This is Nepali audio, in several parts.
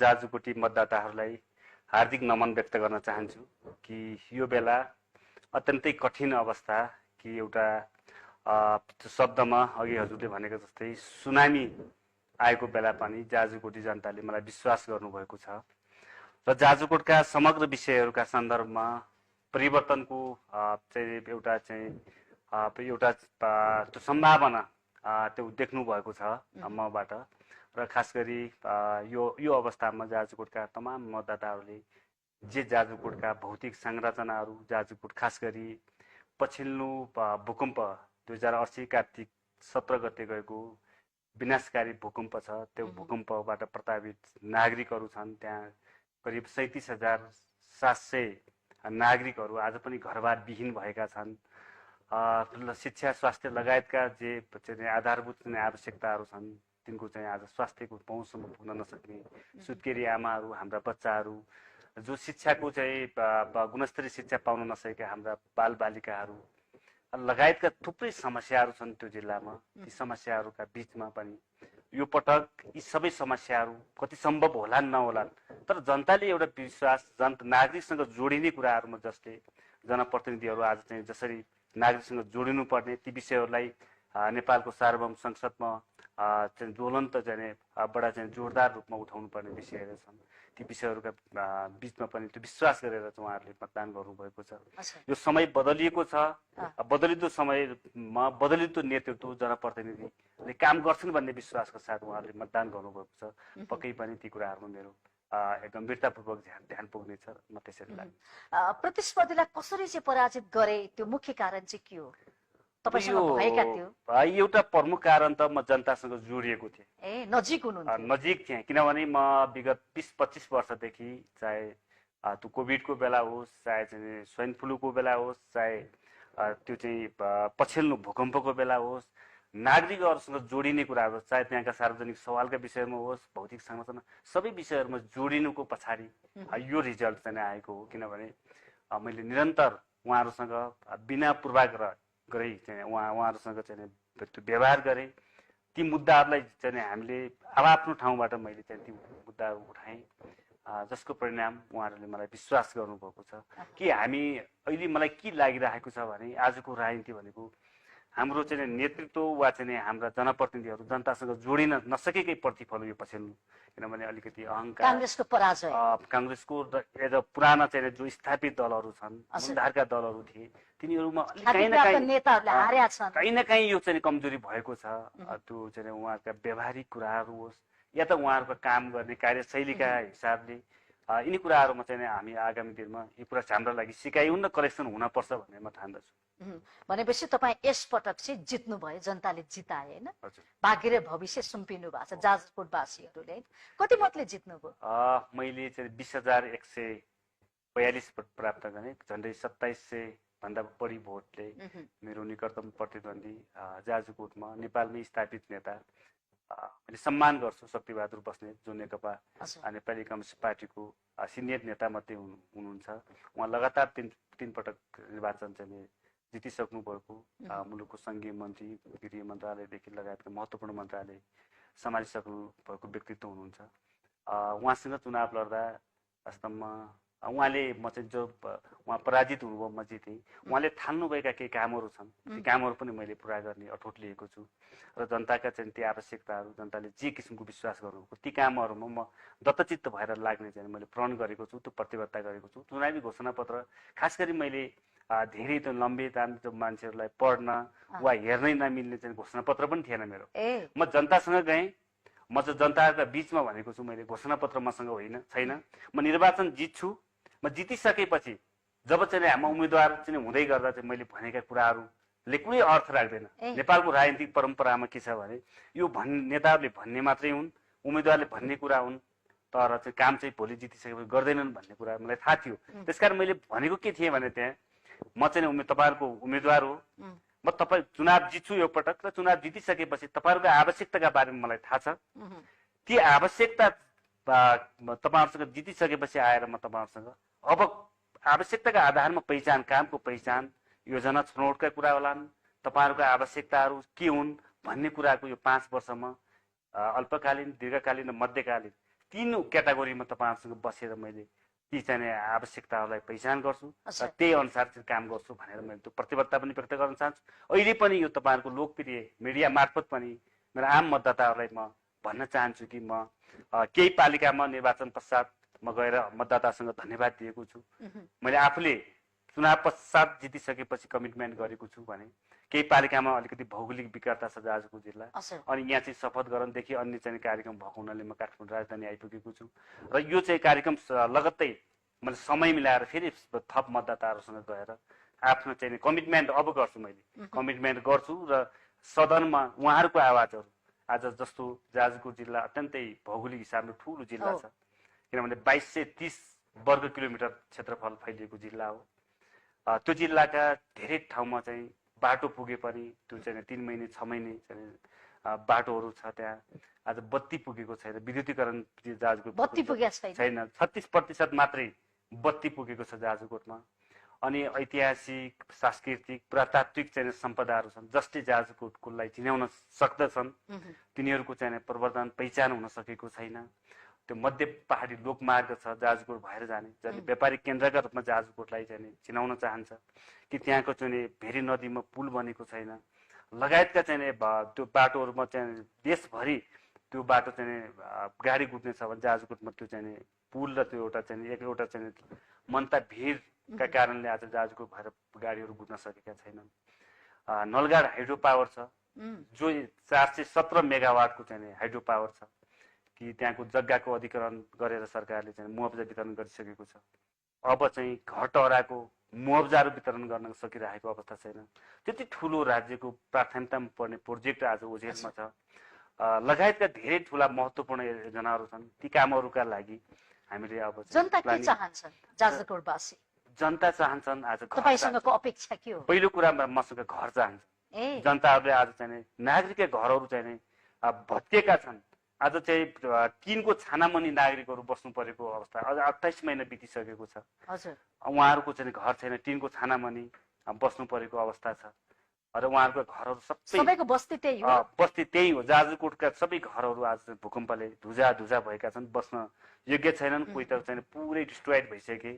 जाजुकोटी मतदाताहरूलाई हार्दिक नमन व्यक्त गर्न चाहन्छु कि यो बेला अत्यन्तै कठिन अवस्था कि एउटा शब्दमा अघि हजुरले भनेको जस्तै सुनामी आएको बेला पनि जाजुकोटी जनताले मलाई विश्वास गर्नुभएको छ र जाजुकोटका समग्र विषयहरूका सन्दर्भमा परिवर्तनको चाहिँ एउटा त्यो सम्भावना त्यो देख्नु भएको छ मबाट र खास गरी यो अवस्थामा जाजुकोटका तमाम मतदाताहरूले जे जाजुकोटका भौतिक संरचनाहरू जाजुकोट खास गरी पछिल्लो भूकम्प 2080 कार्तिक 17 गते गएको विनाशकारी भूकम्प छ त्यो भूकम्पबाट प्रभावित नागरिकहरू छन् त्यहाँ करिब 37,700 नागरिकहरू आज पनि घरबार विहीन भएका छन् शिक्षा स्वास्थ्य लगायतका जे आधारभूत आवश्यकताहरू छन् तिनको चाहिँ आज स्वास्थ्यको पहुँचसम्म पुग्न नसक्ने सुत्केरी आमाहरू हाम्रा बच्चाहरू जो शिक्षाको चाहिँ गुणस्तरीय शिक्षा पाउन नसकेका हाम्रा बालबालिकाहरू लगायतका थुप्रै समस्याहरू छन् त्यो जिल्लामा ती समस्याहरूका बीचमा पनि यो पटक यी सबै समस्याहरू कति सम्भव होलान् नहोलान् तर जनताले एउटा विश्वास नागरिकसँग जोडिने कुराहरूमा जसले जनप्रतिनिधिहरू आज चाहिँ जसरी नागरिकसँग जोडिनु पर्ने ती विषयहरूलाई नेपालको सार्वभौम संसदमा चाहिँ ज्वलन्त बडा जोरदार रूपमा उठाउनु पर्ने विषयहरू छन् ती विषयहरूका बीचमा पनि त्यो विश्वास गरेर चाहिँ उहाँहरूले मतदान गर्नुभएको छ यो समय बदलिएको छ बदलिँदो समयमा बदलिँदो नेतृत्व जनप्रतिनिधिले काम गर्छन् भन्ने विश्वासको साथ उहाँहरूले मतदान गर्नुभएको छ पक्कै पनि ती कुराहरूमा मेरो गम्भीरतापूर्वक ध्यान पुग्नेछ म त्यसरी लाग्छ प्रतिस्पर्धीलाई कसरी चाहिँ पराजित गरे त्यो मुख्य कारण चाहिँ के हो एउटा प्रमुख कारण त म जनतासँग जोडिएको थिएँ नजिक थिएँ किनभने म विगत 20-25 वर्षदेखि चाहे त्यो कोभिडको बेला होस् चाहे चाहिँ स्वाइन फ्लूको बेला होस् चाहे त्यो चाहिँ पछिल्लो भूकम्पको बेला होस् नागरिकहरूसँग जोडिने कुराहरू चाहे त्यहाँका सार्वजनिक सवालका विषयमा होस् भौतिक संरचना सबै विषयहरूमा जोडिनुको पछाडि यो रिजल्ट चाहिँ आएको हो किनभने मैले निरन्तर उहाँहरूसँग बिना पूर्वाग्रह गरे चाहिँ उहाँहरूसँग चाहिँ त्यो व्यवहार गरेँ ती मुद्दाहरूलाई चाहिँ हामीले आफ्नो ठाउँबाट मैले चाहिँ ती मुद्दाहरू उठाएँ जसको परिणाम उहाँहरूले मलाई विश्वास गर्नुभएको छ कि हामी अहिले मलाई के लागिरहेको छ भने आजको राजनीति भनेको हाम्रो चाहिँ नेतृत्व वा चाहिँ हाम्रा जनप्रतिनिधिहरू जनतासँग जोडिन नसकेकै प्रतिफल हो यो पछिल्लो किनभने अलिकति अहङ्कार कांग्रेसको पराजय कांग्रेसको एज पुराना चाहिँ जो स्थापित दलहरू छन् मूलधारका दलहरू थिए तिनीहरूमा कहीँ न कहीँ यो चाहिँ कमजोरी भएको छ त्यो चाहिँ उहाँका व्यवहारिक कुराहरू होस् या त उहाँहरूको काम गर्ने कार्यशैलीका हिसाबले यिनी कुराहरूमा चाहिँ हामी आगामी दिनमा यो कुरा हाम्रो लागि सिकाइ हुन करेक्सन हुनपर्छ भन्ने म ठान्दछु भनेपछि तपाईँ यसपटक चाहिँ जित्नु भयो जनताले जिताए हैन भाग्य र भविष्य सुम्पिनु भएको छ जाजरकोटवासीहरूले कति मतले जित्नु भयो मैले चाहिँ 20,142 प्राप्त गरेँ झन्डै 2700 भन्दा बढी भोटले मेरो निकटतम प्रतिद्वन्दी जाजरकोटमा नेपालमै स्थापित नेता मैले सम्मान गर्छु शक्तिबहादुर बस्नेत जो नेकपा नेपाली कम्युनिस्ट पार्टीको सिनियर नेता मध्ये हुनुहुन्छ उहाँ लगातार तीन पटक निर्वाचन चाहिँ जितिसक्नु भएको मुलुकको संघीय मन्त्री गृह मन्त्रालयदेखि लगायतका महत्त्वपूर्ण मन्त्रालय सम्हालिसक्नु भएको व्यक्तित्व हुनुहुन्छ उहाँसँग चुनाव लड्दा वास्तवमा उहाँले म चाहिँ जो उहाँ पराजित हुनुभयो म जितेँ उहाँले थाल्नुभएका केही कामहरू छन् ती कामहरू पनि मैले पुरा गर्ने अठोट लिएको छु र जनताका चाहिँ ती आवश्यकताहरू जनताले जे किसिमको विश्वास गर्नुभएको ती कामहरूमा म दत्तचित्त भएर लाग्ने चाहिँ मैले प्रण गरेको छु त्यो प्रतिबद्धता गरेको छु चुनावी घोषणापत्र खास गरी मैले धेरै त लम्बे ताम मान्छेहरूलाई पढ्न वा हेर्नै नमिल्ने चाहिँ घोषणापत्र पनि थिएन मेरो म जनतासँग गएँ म चाहिँ जनताका बीचमा भनेको छु मैले घोषणापत्र मसँग छैन म निर्वाचन जित्छु म जितिसकेपछि जब चाहिँ हाम्रो उम्मेदवार चाहिँ हुँदै गर्दा चाहिँ मैले भनेका कुराहरूले कुनै अर्थ राख्दैन नेपालको राजनीतिक परम्परामा के छ भने यो नेताहरूले भन्ने मात्रै हुन् उम्मेदवारले भन्ने कुरा हुन् तर चाहिँ काम चाहिँ भोलि जितिसकेपछि गर्दैनन् भन्ने कुरा मलाई थाहा थियो त्यसकारण मैले भनेको के थिएँ भने त्यहाँ म चाहिँ तपाईँहरूको उम्मेदवार हो म तपाईँ चुनाव जित्छु यो पटक र चुनाव जितिसकेपछि तपाईँहरूको आवश्यकताका बारेमा मलाई थाहा छ ती आवश्यकता तपाईँहरूसँग जितिसकेपछि आएर म तपाईँहरूसँग अब आवश्यकताका आधारमा पहिचान कामको पहिचान योजना छनौटका कुरा होलान् तपाईँहरूको आवश्यकताहरू के हुन् भन्ने कुराको यो 5 वर्षमा अल्पकालीन दीर्घकालीन र मध्यकालीन तीन क्याटेगोरीमा तपाईँहरूसँग बसेर मैले ती चाहिँ आवश्यकताहरूलाई पहिचान गर्छु र त्यही अनुसार चाहिँ काम गर्छु भनेर मैले त्यो प्रतिबद्धता पनि व्यक्त गर्न चाहन्छु। अहिले पनि यो तपाईँहरूको लोकप्रिय मिडिया मार्फत पनि मेरो आम मतदाताहरूलाई म भन्न चाहन्छु कि म केही पालिकामा निर्वाचन पश्चात म गएर मतदातासँग धन्यवाद दिएको छु। मैले आफूले चुनाव पश्चात जितिसकेपछि कमिटमेन्ट गरेको छु भने केही पालिकामा अलिकति भौगोलिक विकटता छ जाजरकोट जिल्ला, अनि यहाँ चाहिँ शपथ ग्रहणदेखि अन्य चाहिँ कार्यक्रम भएको हुनाले म काठमाडौँ राजधानी आइपुगेको छु र यो चाहिँ कार्यक्रम लगत्तै मैले समय मिलाएर फेरि थप मतदाताहरूसँग गएर आफ्नो चाहिँ कमिटमेन्ट अब गर्छु। मैले कमिटमेन्ट गर्छु र सदनमा उहाँहरूको आवाजहरू आज जस्तो जाजरकोट जिल्ला अत्यन्तै भौगोलिक हिसाबले ठुलो जिल्ला छ, किनभने 2230 वर्ग किलोमिटर क्षेत्रफल फैलिएको जिल्ला हो। त्यो जिल्लाका धेरै ठाउँमा चाहिँ बाटो पुगे पनि त्यो चाहिँ 3 महिने 6 महिने चाहिँ बाटोहरू छ। त्यहाँ आज बत्ती पुगेको छैन, विद्युतीकरण जाजरकोट बत्ती पुगेको छैन, 36% मात्रै बत्ती पुगेको छ जाजरकोटमा। अनि ऐतिहासिक सांस्कृतिक पुरातात्विक चाहिँ सम्पदाहरू छन् जसले जाजरकोटकोलाई चिनाउन सक्दछन्, तिनीहरूको चाहिँ प्रवर्धन पहिचान हुन सकेको छैन। त्यो मध्य पहाडी लोकमार्ग छ जाजरकोट भएर जाने, जसले व्यापारिक केन्द्रका रूपमा जाजरकोटलाई चाहिँ चिनाउन चाहन्छ कि त्यहाँको चाहिँ भेरी नदीमा पुल बनेको छैन लगायतका चाहिँ त्यो बाटोहरूमा चाहिँ देशभरि त्यो बाटो चाहिँ गाडी कुद्ने छ भने जाजरकोटमा त्यो चाहिँ पुल र त्यो एउटा चाहिँ मनता भिडका कारणले आज जाजरकोट भएर गाडीहरू कुद्न सकेका छैनन्। नलगाड हाइड्रो पावर छ जो 417 मेगावाटको चाहिँ हाइड्रो पावर छ कि त्यहाँको जग्गाको अधिग्रहण गरेर सरकारले चाहिँ मुआवजा वितरण गरिसकेको छ। अब चाहिँ घर टहराको मुआवजाहरू वितरण गर्न सकिरहेको अवस्था छैन। त्यति ठुलो राज्यको प्राथमिकतामा पर्ने प्रोजेक्ट आज ओझेलमा छ। लगायतका धेरै ठुला महत्त्वपूर्ण योजनाहरू छन्। ती कामहरूका लागि हामीले अब जनता के चाहन्छन्? जाजरकोटवासी जनता चाहन्छन् आज तपाईसँगको अपेक्षा के हो? पहिलो कुरा मसँग घर चाहन्छ। जनताहरूले आज चाहिँ नागरिकका घरहरू चाहिँ भत्किएका छन्। आज चाहिँ टिनको छानामुनि नागरिकहरू बस्नु परेको अवस्था अझ 28 महिना बितिसकेको छ। उहाँहरूको चाहिँ घर छैन, टिनको छानामुनि बस्नु परेको अवस्था छ र उहाँहरूको घरहरू सबैको बस्ती त्यही हो। बस्ती त्यही हो। जाजरकोटका सबै घरहरू आज भूकम्पले धुजा भएका छन्, बस्न योग्य छैनन्। कोही त चाहिँ पुरै डिस्ट्रोइड भइसके,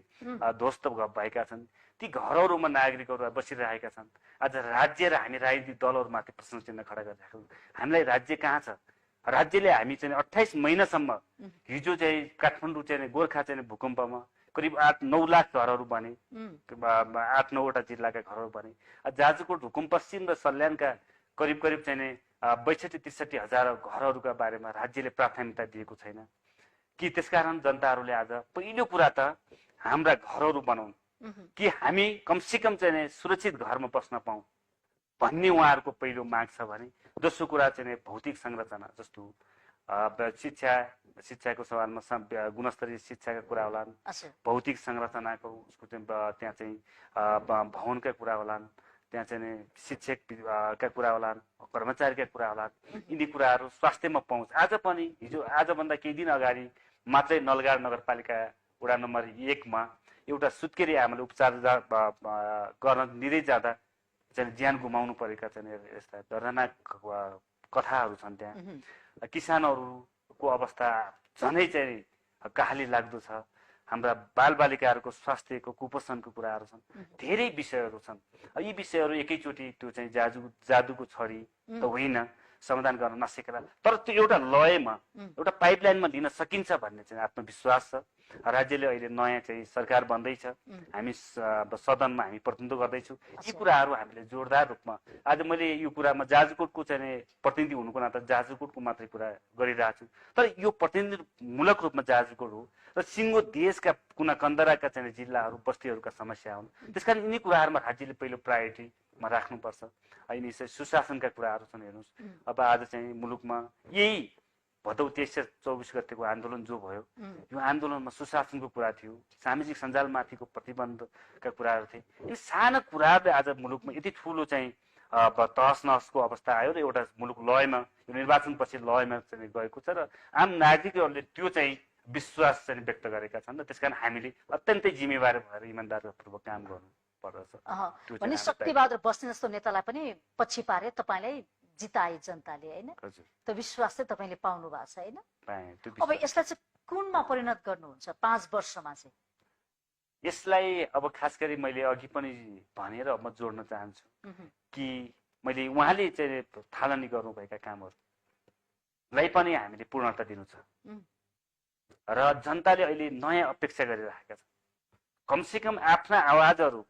ध्वस्त भएका छन्। ती घरहरूमा नागरिकहरू बसिरहेका छन्। आज राज्य र हामी राजनीतिक दलहरूमाथि प्रश्न चिन्ह खडा गरिरहेको हामीलाई राज्य कहाँ छ? राज्यले हामी चाहिँ 28 महिनासम्म हिजो चाहिँ काठमाडौँ चाहिँ गोर्खा चाहिँ भूकम्पमा करिब 8-9 लाख घरहरू बने, 8-9वटा जिल्लाका घरहरू बने। जाजरकोट हुकुम पश्चिम र सल्यानका करिब चाहिँ 62-63 हजार घरहरूका बारेमा राज्यले प्राथमिकता दिएको छैन कि त्यसकारण जनताहरूले आज पहिलो कुरा त हाम्रा घरहरू बनाउन् कि हामी कमसेकम चाहिँ सुरक्षित घरमा बस्न पाऊँ भन्ने उहाँहरूको पहिलो माग छ भने, दोस्रो कुरा चाहिँ भौतिक संरचना जस्तो शिक्षाको सवालमा गुणस्तरीय शिक्षाका कुरा होलान्, भौतिक संरचनाको उसको चाहिँ त्यहाँ चाहिँ भवनका कुरा होलान्, त्यहाँ चाहिँ शिक्षकका कुरा होलान्, कर्मचारीका कुरा होलान्। यिनी कुराहरू स्वास्थ्यमा पहुँच आज पनि आजभन्दा केही दिन अगाडि मात्रै नलगाड नगरपालिका वडा नम्बर 1 मा एउटा सुत्केरी आमाले उपचार गर्न लिँदै जाँदा चाहिँ ज्यान गुमाउनु परेका चाहिँ यस्ता दर्दनाक कथाहरू छन्। त्यहाँ किसानहरूको अवस्था झनै चाहिँ कहाली लाग्दो छ। हाम्रा बालबालिकाहरूको स्वास्थ्यको कुपोषणको कुराहरू छन्, धेरै विषयहरू छन्। यी विषयहरू एकैचोटि त्यो चाहिँ जादुको छडी त होइन, समाधान गर्न नसकेला, तर त्यो एउटा लयमा एउटा पाइपलाइनमा लिन सकिन्छ भन्ने चाहिँ आत्मविश्वास छ। राज्यले अहिले नयाँ चाहिँ सरकार बन्दैछ, हामी सदनमा हामी प्रतिनिधित्व गर्दैछौँ। यी कुराहरू हामीले जोरदार रूपमा आज मैले यो कुरामा जाजरकोटको चाहिँ प्रतिनिधि हुनुको नाता जाजरकोटको मात्रै कुरा गरिरहेको छु, तर यो प्रतिनिधिमूलक रूपमा जाजरकोट हो र सिङ्गो देशका कुना कन्दराका चाहिँ जिल्लाहरू बस्तीहरूका समस्या हुन्। त्यसकारण यिनी कुराहरूमा राज्यले पहिलो प्रायोरिटीमा राख्नुपर्छ। यिनी चाहिँ सुशासनका कुराहरू छन्। हेर्नुहोस्, अब आज चाहिँ मुलुकमा यही भदौ 23-24 गतेको आन्दोलन जो भयो, यो आन्दोलनमा सुशासनको कुरा थियो, सामाजिक सञ्जालमाथिको प्रतिबन्धका कुराहरू थिए। यी साना कुराहरूले आज मुलुकमा यति ठुलो चाहिँ तहस नहसको अवस्था आयो र एउटा मुलुक लयमा, यो निर्वाचनपछि लयमा चाहिँ गएको छ र आम नागरिकहरूले त्यो चाहिँ विश्वास चाहिँ व्यक्त गरेका छन् र त्यसकारण हामीले अत्यन्तै जिम्मेवार भएर इमान्दारपूर्वक काम गर्नु पर्दछ। भने शक्तिबहादुर बस्ने जस्तो नेतालाई पनि पछि पारे तपाईँलाई जिताए जनताले, होइन? त्यो विश्वास चाहिँ तपाईँले पाउनु भएको छ, होइन? अब यसलाई चाहिँ कुनमा परिणत गर्नुहुन्छ 5 वर्षमा चाहिँ? यसलाई अब खास गरी मैले अघि पनि भनेर म जोड्न चाहन्छु कि मैले उहाँले चाहिँ थालनी गर्नुभएका कामहरूलाई पनि हामीले पूर्णता दिनु छ र जनताले अहिले नयाँ अपेक्षा गरिरहेका छन्। कमसेकम आफ्ना आवाजहरू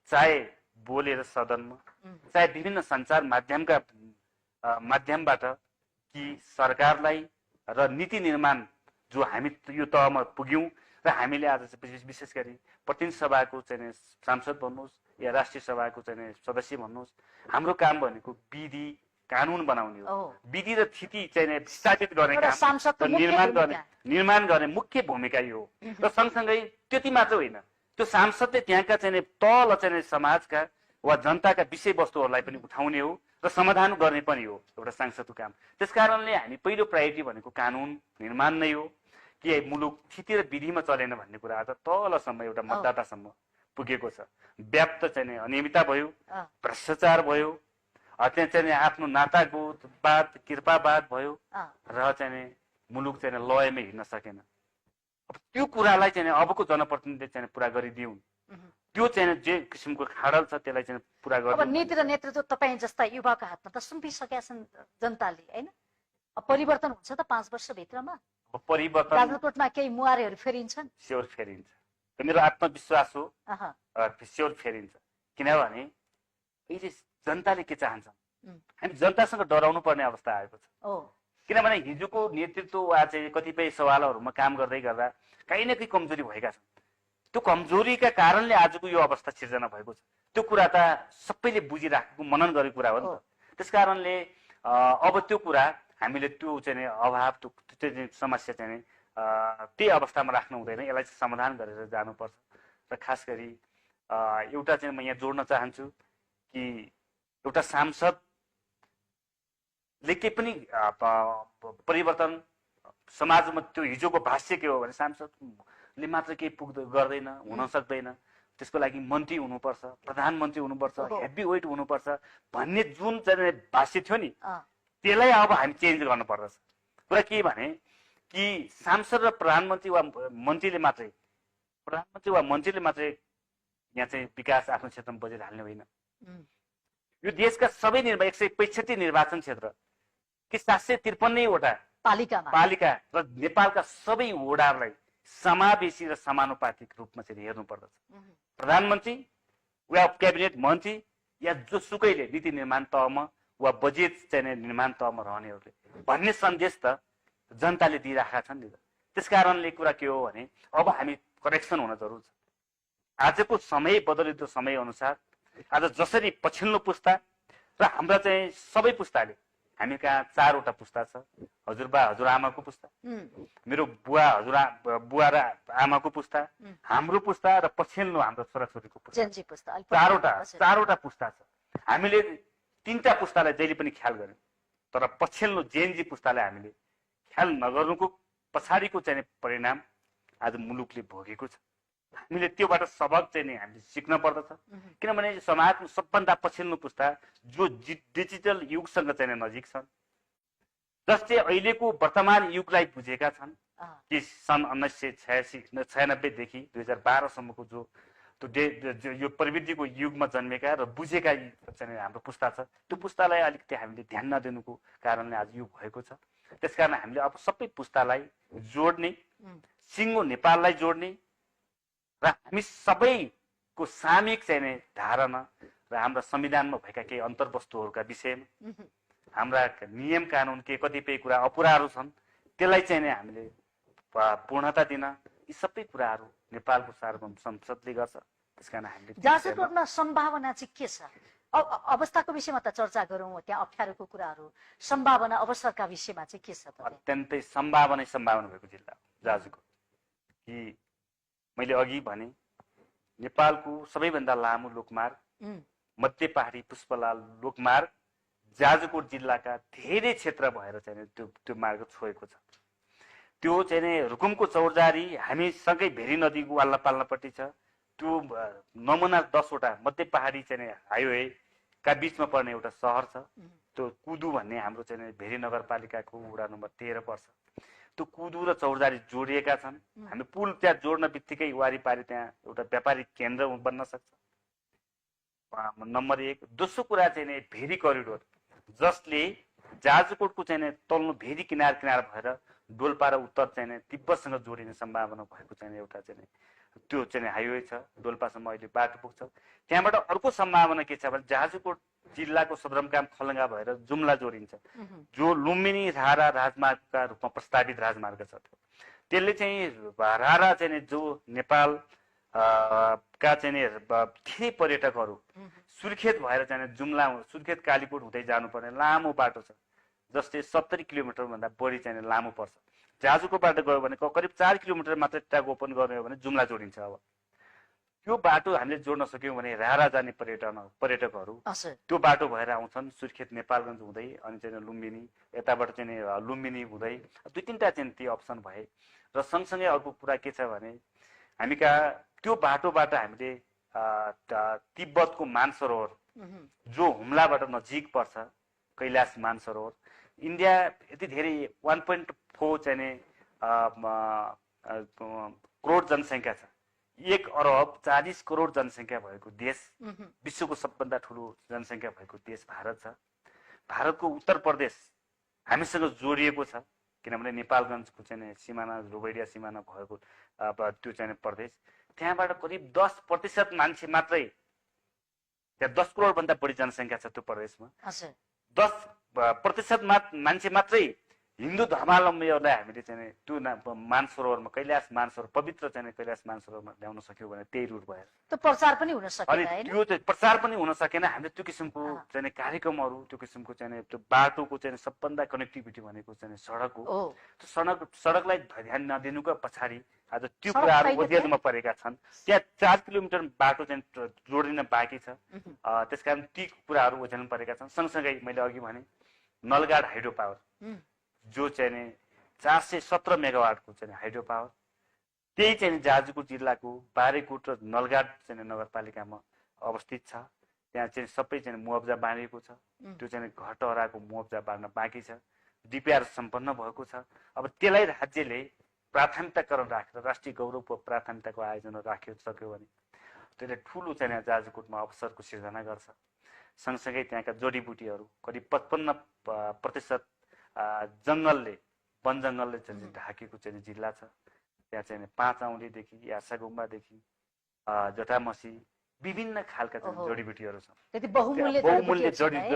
चाहे बोलेर सदनमा चाहे विभिन्न सञ्चार माध्यमबाट कि सरकारलाई र नीति निर्माण जो हामी यो तहमा पुग्यौँ र हामीले आज विशेष गरी प्रतिनिधि सभाको चाहिँ सांसद भन्नुहोस् या राष्ट्रिय सभाको चाहिँ सदस्य भन्नुहोस्, हाम्रो काम भनेको विधि कानुन बनाउने हो। विधि र स्थिति चाहिँ स्थापित गर्ने काम, निर्माण गर्ने मुख्य भूमिका यो हो। र सँगसँगै त्यति मात्र होइन, त्यो सांसदले त्यहाँका चाहिँ तल चाहिँ समाजका वा जनताका विषयवस्तुहरूलाई पनि उठाउने हो र समाधान गर्ने पनि हो एउटा सांसदको काम। त्यसकारणले हामी पहिलो प्रायोरिटी भनेको कानुन निर्माण नै हो कि मुलुक स्थिति र विधिमा चलेन भन्ने कुरा आज तलसम्म एउटा मतदातासम्म पुगेको छ। व्याप्त चाहिँ अनियमितता भयो, भ्रष्टाचार भयो, त्यहाँ चाहिँ आफ्नो नातागोतवाद कृपावाद भयो र चाहिँ मुलुक चाहिँ लयमै हिँड्न सकेन। अब त्यो कुरालाई चाहिँ अबको जनप्रतिनिधिले चाहिँ पुरा गरिदिउन्, त्यो चाहिँ जे किसिमको खाडल छ त्यसलाई चाहिँ पुरा गर्नु। अब नीति र नेतृत्व तपाईँ जस्ता युवाको हातमा त सुम्पिसकेका छन् जनताले, होइन? परिवर्तन हुन्छ त 5 वर्षभित्रमा? परिवर्तन जाजरकोटमा केही मुहारेहरू फेरिन्छन्? स्योर फेरिन्छ, मेरो आत्मविश्वास हो स्योर फेरिन्छ। किनभने अहिले जनताले के चाहन्छ, हामी जनतासँग डराउनु पर्ने अवस्था आएको छ। किनभने हिजोको नेतृत्व वा चाहिँ कतिपय सवालहरूमा काम गर्दै गर्दा कहीँ न कहीँ कमजोरी भएका छन्। त्यो कमजोरीका कारणले आजको यो अवस्था सिर्जना भएको छ। त्यो कुरा त सबैले बुझिराखेको मनन गरेको कुरा हो नि त। त्यसकारणले अब त्यो कुरा हामीले त्यो चाहिँ अभाव त्यो समस्या चाहिँ त्यही अवस्थामा राख्नु हुँदैन, यसलाई समाधान गरेर जानुपर्छ। र खास गरी एउटा चाहिँ म यहाँ जोड्न चाहन्छु कि एउटा सांसदले के पनि परिवर्तन समाजमा त्यो हिजोको भाष्य के हो भने सांसदले मात्र केही गर्दैन, हुन सक्दैन, त्यसको लागि मन्त्री हुनुपर्छ, प्रधानमन्त्री हुनुपर्छ, हेभी वेट हुनुपर्छ भन्ने जुन चाहिँ भाष्य थियो नि, त्यसलाई अब हामी चेन्ज गर्नुपर्दछ। कुरा के भने कि सांसद र प्रधानमन्त्री वा मन्त्रीले मात्रै यहाँ चाहिँ विकास आफ्नो क्षेत्रमा बजेट हाल्ने होइन। यो देशका सबै 165 निर्वाचन क्षेत्र कि 753वटा पालिका र नेपालका सबै वडाहरूलाई समावेशी र समानुपातिक रूपमा चाहिँ हेर्नु पर्दछ। प्रधानमन्त्री वा क्याबिनेट मन्त्री या जोसुकैले नीति निर्माण तहमा वा बजेट चाहिँ निर्माण तहमा रहनेहरूले भन्ने सन्देश त जनताले दिइराखेका छन् नि त। त्यसकारणले कुरा के हो भने अब हामी करेक्सन हुन जरुरी छ। आजको समय बदलिँदो समय अनुसार आज जसरी पछिल्लो पुस्ता र हाम्रा चाहिँ सबै पुस्ताले, हामी कहाँ 4वटा पुस्ता छ, हजुरबा हजुरआमाको पुस्ता, मेरो बुवा र आमाको पुस्ता, हाम्रो पुस्ता र पछिल्लो हाम्रो छोराछोरीको पुस्ता, 4वटा पुस्ता छ। हामीले 3टा पुस्तालाई जहिले पनि ख्याल गर्यौं, तर पछिल्लो जेनजी पुस्तालाई हामीले ख्याल नगर्नुको पछाडिको चाहिँ परिणाम आज मुलुकले भोगेको छ। हामीले त्योबाट सबक चाहिँ हामीले सिक्न पर्दछ। किनभने समाजको सबभन्दा पछिल्लो पुस्ता जो डिजिटल युगसँग चाहिँ नजिक छन्, जसले अहिलेको वर्तमान युगलाई बुझेका छन् कि सन् 1996 देखि 2012सम्मको जो यो प्रविधिको युगमा जन्मेका र बुझेका चाहिँ हाम्रो पुस्ता छ, त्यो पुस्तालाई अलिकति हामीले ध्यान नदिनुको कारणले आज यो भएको छ। त्यसकारण हामीले अब सबै पुस्तालाई जोड्ने, सिङ्गो नेपाललाई जोड्ने र हामी सबैको सामूहिक चाहिँ धारणा र हाम्रा संविधानमा भएका केही अन्तर्वस्तुहरूका विषयमा हाम्रा नियम कानुन के कतिपय कुरा अपुराहरू छन्, त्यसलाई चाहिँ हामीले पूर्णता दिन, यी सबै कुराहरू नेपालको सार्वभौम संसदले गर्छ। त्यसकारण हामीले जाजरकोटमा सम्भावना चाहिँ के छ? अवस्थाको विषयमा त चर्चा गरौँ, त्यहाँ अप्ठ्यारोको कुराहरू, सम्भावना अवसरका विषयमा चाहिँ के छ? अत्यन्तै सम्भावना भएको जिल्ला जाजरकोट। कि मैले अघि भने नेपालको सबैभन्दा लामो लोकमार्ग मध्य पहाडी पुष्पलाल लोकमार्ग जाजरकोट जिल्लाका धेरै क्षेत्र भएर चाहिँ त्यो मार्ग छोएको छ। त्यो चाहिँ रुकुमको चौरजारी हामीसँगै भेरी नदीको वाल्ला पाल्नापट्टि छ। त्यो नमुना 10वटा मध्य पहाडी चाहिँ हाइवे का बीचमा पर्ने एउटा सहर छ। त्यो कुदु भन्ने हाम्रो चाहिँ भेरी नगरपालिकाको वडा नम्बर 13 पर्छ। त्यो कुदु र चौरदारी जोडिएका छन्। हामी पुल त्यहाँ जोड्न बित्तिकै वारिपारि त्यहाँ एउटा व्यापारिक केन्द्र बन्न सक्छ, नम्बर 1। दोस्रो कुरा चाहिँ नि भेरी करिडोर, जसले जाजरकोटको चाहिँ नि तल्लो भेरी किनार किनार भएर डोल्पा र उत्तर चाहिँ नि तिब्बतसँग जोडिने सम्भावना भएको चाहिँ एउटा चाहिँ त्यो चाहिँ हाइवे छ। डोल्पासम्म अहिले बाटो पुग्छ। त्यहाँबाट अर्को सम्भावना के छ भने जाजरकोट जिल्लाको सदरमुकाम खलङ्गा भएर जुम्ला जोडिन्छ, जो लुम्बिनी रारा राजमार्गका रूपमा प्रस्तावित राजमार्ग छ। त्यसले चाहिँ रारा चाहिँ नि जो नेपाल का चाहिँ नि धेरै पर्यटकहरू सुर्खेत भएर चाहिँ जुम्ला सुर्खेत कालीकोट हुँदै जानुपर्ने लामो बाटो छ, जसले 70 किलोमिटर भन्दा बढी चाहिँ लामो पर्छ। जाजरकोटबाट गयो भने करिब 4 किलोमिटर मात्रै ट्र्याक ओपन गर्ने हो भने जुम्ला जोडिन्छ। अब त्यो बाटो हामीले जोड्न सक्यौँ भने रारा जाने पर्यटकहरू त्यो बाटो भएर आउँछन्, सुर्खेत नेपालगञ्ज हुँदै अनि चाहिँ लुम्बिनी, यताबाट चाहिँ लुम्बिनी हुँदै 2-3टा चाहिँ ती अप्सन भए। र सँगसँगै अर्को कुरा के छ भने हामी कहाँ त्यो बाटोबाट हामीले तिब्बतको मानसरोवर जो हुम्लाबाट नजिक पर्छ, कैलाश मानसरोवर, इन्डिया यति धेरै 1.4 चाहिँ करोड जनसङ्ख्या छ, 1 अरब 40 करोड जनसङ्ख्या भएको देश, विश्वको सबभन्दा ठुलो जनसङ्ख्या भएको देश भारत छ। भारतको उत्तर प्रदेश हामीसँग जोडिएको छ, किनभने नेपालगञ्जको चाहिँ सिमाना रोबैडिया सिमाना भएको त्यो चाहिँ प्रदेश, त्यहाँबाट करिब 10% मान्छे मात्रै, त्यहाँ 10 करोडभन्दा बढी जनसङ्ख्या छ त्यो प्रदेशमा, 10% मान्छे मात्रै हिन्दू धर्मावलम्बीहरूलाई हामीले चाहिँ त्यो मानसरोवरमा कैलाश मानसरोवर पवित्र चाहिँ कैलाश मानसरोवरमा ल्याउन सक्यौँ भने त्यही रुट भएर त्यो प्रचार पनि हुन सकेन। अनि त्यो चाहिँ प्रचार पनि हुन सकेन। हामीले त्यो किसिमको चाहिँ कार्यक्रमहरू, त्यो किसिमको चाहिँ त्यो बाटोको चाहिँ सबभन्दा कनेक्टिभिटी भनेको चाहिँ सडक हो। त्यो सडकलाई ध्यान नदिनुको पछाडि आज त्यो कुराहरू ओझेलमा परेका छन्। त्यहाँ 4 किलोमिटर बाटो चाहिँ जोडिन बाँकी छ, त्यसकारण ती कुराहरू ओझेलमा परेका छन्। सँगसँगै मैले अघि भने नलगाड हाइड्रो पावर जो चाहिँ 417 मेगावाटको चाहिँ हाइड्रो पावर, त्यही चाहिँ जाजरकोट जिल्लाको बारेकोट र नलगाड चाहिँ नगरपालिकामा अवस्थित छ। त्यहाँ चाहिँ सबै चाहिँ मुआब्जा बाँडिएको छ, त्यो चाहिँ घटहराको मुआब्जा बाँड्न बाँकी छ, डिपिआर सम्पन्न भएको छ। अब त्यसलाई राज्यले प्राथमिकताकरण राखेर राष्ट्रिय गौरवको प्राथमिकताको आयोजना राखेर सक्यो भने त्यसले ठुलो चाहिँ जाजरकोटमा अवसरको सिर्जना गर्छ। सँगसँगै त्यहाँका जडीबुटीहरू करिब 55% जङ्गलले, वन जङ्गलले चाहिँ ढाकेको चाहिँ जिल्ला छ। त्यहाँ चाहिँ 5 औँलीदेखि यासागुम्बादेखि जटामसी विभिन्न खालका जडीबुटीहरू छन्। त्यति बहुमूल्य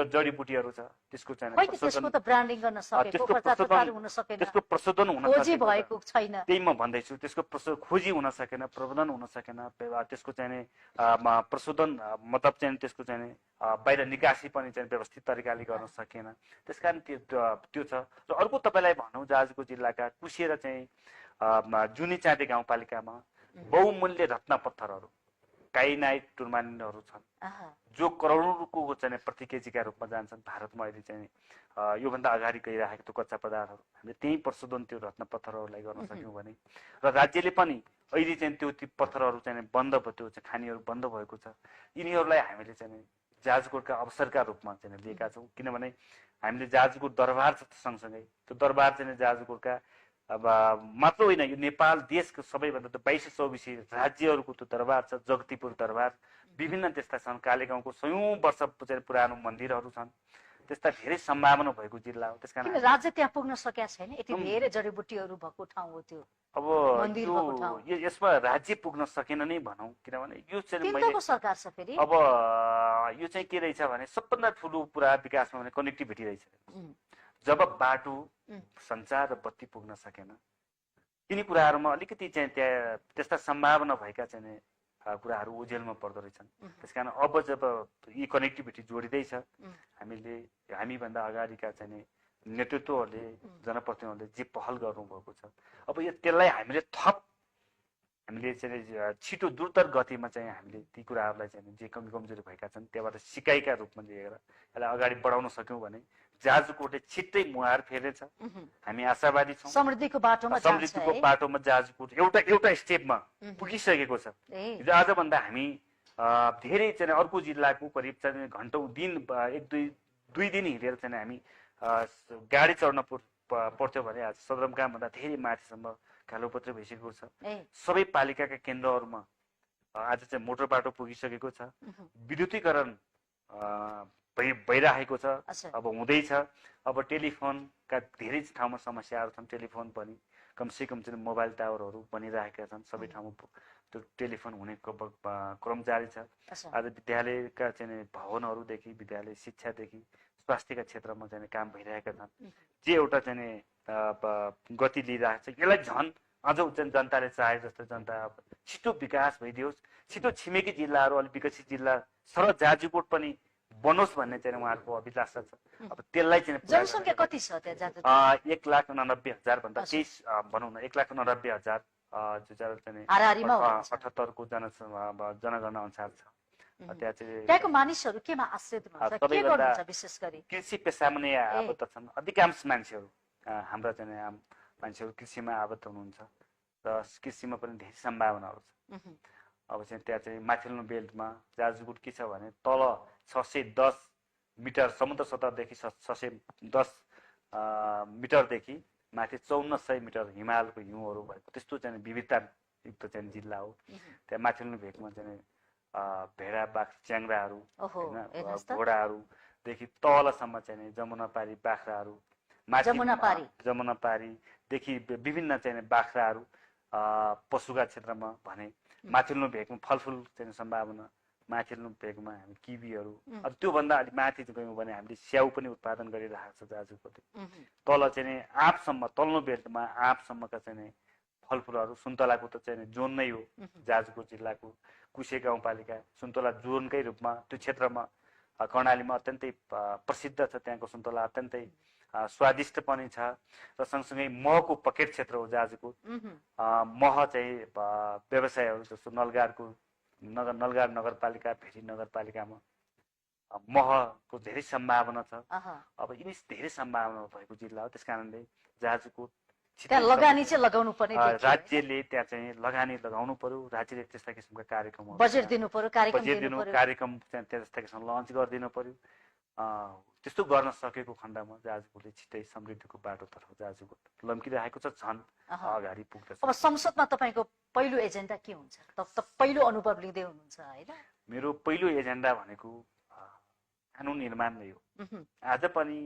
जडीबुटीहरू छ। त्यसको चाहिँ त्यसको त ब्रान्डिङ गर्न सकेको, प्रचार हुन सकेन, त्यसको प्रशोधन हुन खोजी भएको छैन। त्यही म भन्दैछु, त्यसको खोजी हुन सकेन, प्रबन्धन हुन सकेन, त्यसको चाहिँ प्रशोधन मतलब चाहिँ त्यसको चाहिँ बाहिर निकासी पनि चाहिँ व्यवस्थित तरिकाले गर्न सकेन। त्यसकारण त्यो छ। र अर्को तपाईँलाई भनौँ, जाजरकोट जिल्लाका कुसिएर चाहिँ जुनी चाँडे गाउँपालिकामा बहुमूल्य रत्न पत्थरहरू, काइनाइट टुर्मालिनहरू छन्, जो करोडौँको चाहिँ प्रति केजीका रूपमा जान्छन्। भारतमा अहिले चाहिँ योभन्दा अगाडि गइरहेको त्यो कच्चा पदार्थहरू हामीले त्यही प्रशोधन त्यो रत्न पत्थरहरूलाई गर्न सक्यौँ भने, र राज्यले पनि अहिले चाहिँ त्यो पत्थरहरू चाहिँ बन्द, त्यो चाहिँ खानीहरू बन्द भएको छ। यिनीहरूलाई हामीले चाहिँ जाजरकोटका अवसरका रूपमा चाहिँ लिएका छौँ। किनभने हामीले जाजरकोट दरबार छ, सँगसँगै त्यो दरबार चाहिँ जाजरकोटका अब मात्र होइन, यो नेपाल देशको सबैभन्दा त 2224 राज्यहरूको त्यो दरबार छ। जगतीपुर दरबार, विभिन्न त्यस्ता छन्। कालेगाउँको 100औं वर्ष पुरानो मन्दिरहरू छन्। त्यस्ता धेरै सम्भावना भएको जिल्ला हो। त्यसकारण राज्य त्यहाँ पुग्न सकेका छैन। यति धेरै जडीबुटीहरू भएको ठाउँ हो त्यो। अब यसमा राज्य पुग्न सकेन नै भनौँ, किनभने यो चाहिँ केन्द्रको सरकार छ फेरि। अब यो चाहिँ के रहेछ भने सबभन्दा ठुलो पुरा विकासमा भने कनेक्टिभिटी रहेछ। जब बाटो, सञ्चार र बत्ती पुग्न सकेन, तिनी कुराहरूमा अलिकति चाहिँ त्यहाँ त्यस्ता सम्भावना भएका चाहिँ कुराहरू ओझेलमा पर्दो रहेछन्। त्यसकारण अब जब यी कनेक्टिभिटी जोडिँदैछ, हामीभन्दा अगाडिका चाहिँ नेतृत्वहरूले, जनप्रतिनिधिहरूले जे पहल गर्नुभएको छ, अब यो त्यसलाई हामीले चाहिँ छिटो द्रुत गतिमा चाहिँ हामीले ती कुराहरूलाई चाहिँ जे कमजोरी भएका छन् त्यहाँबाट सिकाइका रूपमा लिएर यसलाई अगाडि बढाउन सक्यौँ भने जाजरकोटले छिट्टै मुहार फेर्नेछ। हामी आशावादी छौँ। समृद्धिको बाटोमा जाजरकोट एउटा स्टेपमा पुगिसकेको छ। आजभन्दा हामी धेरै चाहिँ अर्को जिल्लाको करिब चाहिँ घन्टौँ दिन, 1-2 दिन हिँडेर चाहिँ हामी गाडी चढ्न पर्थ्यो भने आज सदरमुकामभन्दा धेरै माथिसम्म कालोपत्री भइसकेको छ। ए सबै पालिकाका केन्द्रहरूमा आज चाहिँ मोटर बाटो पुगिसकेको छ। विद्युतीकरण भइरहेको छ, अच्छा अब हुँदैछ। अब टेलिफोनका धेरै ठाउँमा समस्याहरू छन्, टेलिफोन पनि कमसेकम चाहिँ मोबाइल टावरहरू बनिरहेका छन्, सबै ठाउँमा त्यो टेलिफोन हुने क्रम जारी छ। अच्छा आज विद्यालयका चाहिँ भवनहरूदेखि विद्यालय शिक्षादेखि स्वास्थ्यका क्षेत्रमा चाहिँ काम भइरहेका छन्, जे एउटा चाहिँ गति लिइरहेको छ। यसलाई झन् अझ जनताले चाहे जस्तो जनता छिटो विकास भइदियोस्, छिटो छिमेकी जिल्लाहरू अलिक विकसित जिल्ला सरह जाजरकोट पनि बनोस् भन्ने चाहिँ उहाँहरूको अभिलाषा छ। अब त्यसलाई चाहिँ जनसङ्ख्या कति छ त्यहाँ जाजरकोट? 1,89,000 भन्दा केही भनौँ न 1,89,000 चाहिँ हाराहारीमा हुनुहुन्छ। 78 को जनगणना अनुसार छ। त्यहाँ चाहिँ त्यहाँको मानिसहरू केमा आश्रित हुनुहुन्छ, के गर्नुहुन्छ विशेष गरी? कृषि पेसामा नै आबद्ध छन् अधिकांश मान्छेहरू। हाम्रा चाहिँ आम मान्छेहरू कृषिमा आबद्ध हुनुहुन्छ र कृषिमा पनि धेरै सम्भावनाहरू छ। अब चाहिँ त्यहाँ चाहिँ माथिल्लो बेल्टमा जाजरकोट के छ भने तल 610 मिटर समुद्र सतहदेखि 610 मिटरदेखि माथि 5400 मिटर हिमालको हिउँहरू भएको त्यस्तो चाहिँ विविधतायुक्त चाहिँ जिल्ला हो। त्यहाँ माथिल्लो भेगमा चाहिँ भेडा बाख्रा च्याङ्राहरू होइन घोडाहरूदेखि तलसम्म चाहिँ जमुनापारी बाख्राहरू, जमुनापारीदेखि विभिन्न चाहिँ बाख्राहरू पशुका क्षेत्रमा भने माथिल्लो भेगमा फलफुल चाहिँ सम्भावना, माथिल्लो भेगमा हामी किवीहरू। अब त्योभन्दा अलिक माथि गयौँ भने हामीले स्याउ पनि उत्पादन गरिरहेको छ जाजरकोटले। तल चाहिँ आँपसम्म तल्लो बेल्टमा आँपसम्मका चाहिँ फलफुलहरू, सुन्तलाको त चाहिँ जोन नै हो जाजरकोट जिल्लाको कुशे गाउँपालिका सुन्तला जोनकै रूपमा त्यो क्षेत्रमा कर्णालीमा अत्यन्तै प्रसिद्ध छ। त्यहाँको सुन्तला अत्यन्तै स्वादिष्ट पनि छ र सँगसँगै महको पकेट क्षेत्र हो जाजरकोट। मह चाहिँ व्यवसायहरू जस्तो नलगार नगरपालिका, भेरी नगरपालिकामा महको धेरै सम्भावना छ। अब यिनी धेरै सम्भावना भएको जिल्ला हो, त्यस कारणले जाजरकोट लगानी चाहिँ लगाउनु पर्ने, राज्यले त्यहाँ चाहिँ लगानी लगाउनु पर्यो। राज्यले त्यस्ता किसिमका कार्यक्रमहरू बजेट दिनु पर्यो, कार्यक्रम त्यस्ता किसिमको लन्च गरिदिनु पर्यो। त्यस्तो गर्न सकेको खण्डमा जाजरकोटले छिट्टै समृद्धिको बाटोतर्फ जाजरकोट लम्किरहेको छ, झन् अगाडि पुग्दछ। अब संसदमा तपाईँको पहिलो एजेन्डा के हुन्छ? पहिलो अनुभव लिँदै हुनुहुन्छ होइन? मेरो पहिलो एजेन्डा भनेको कानुन निर्माण नै हो। आज पनि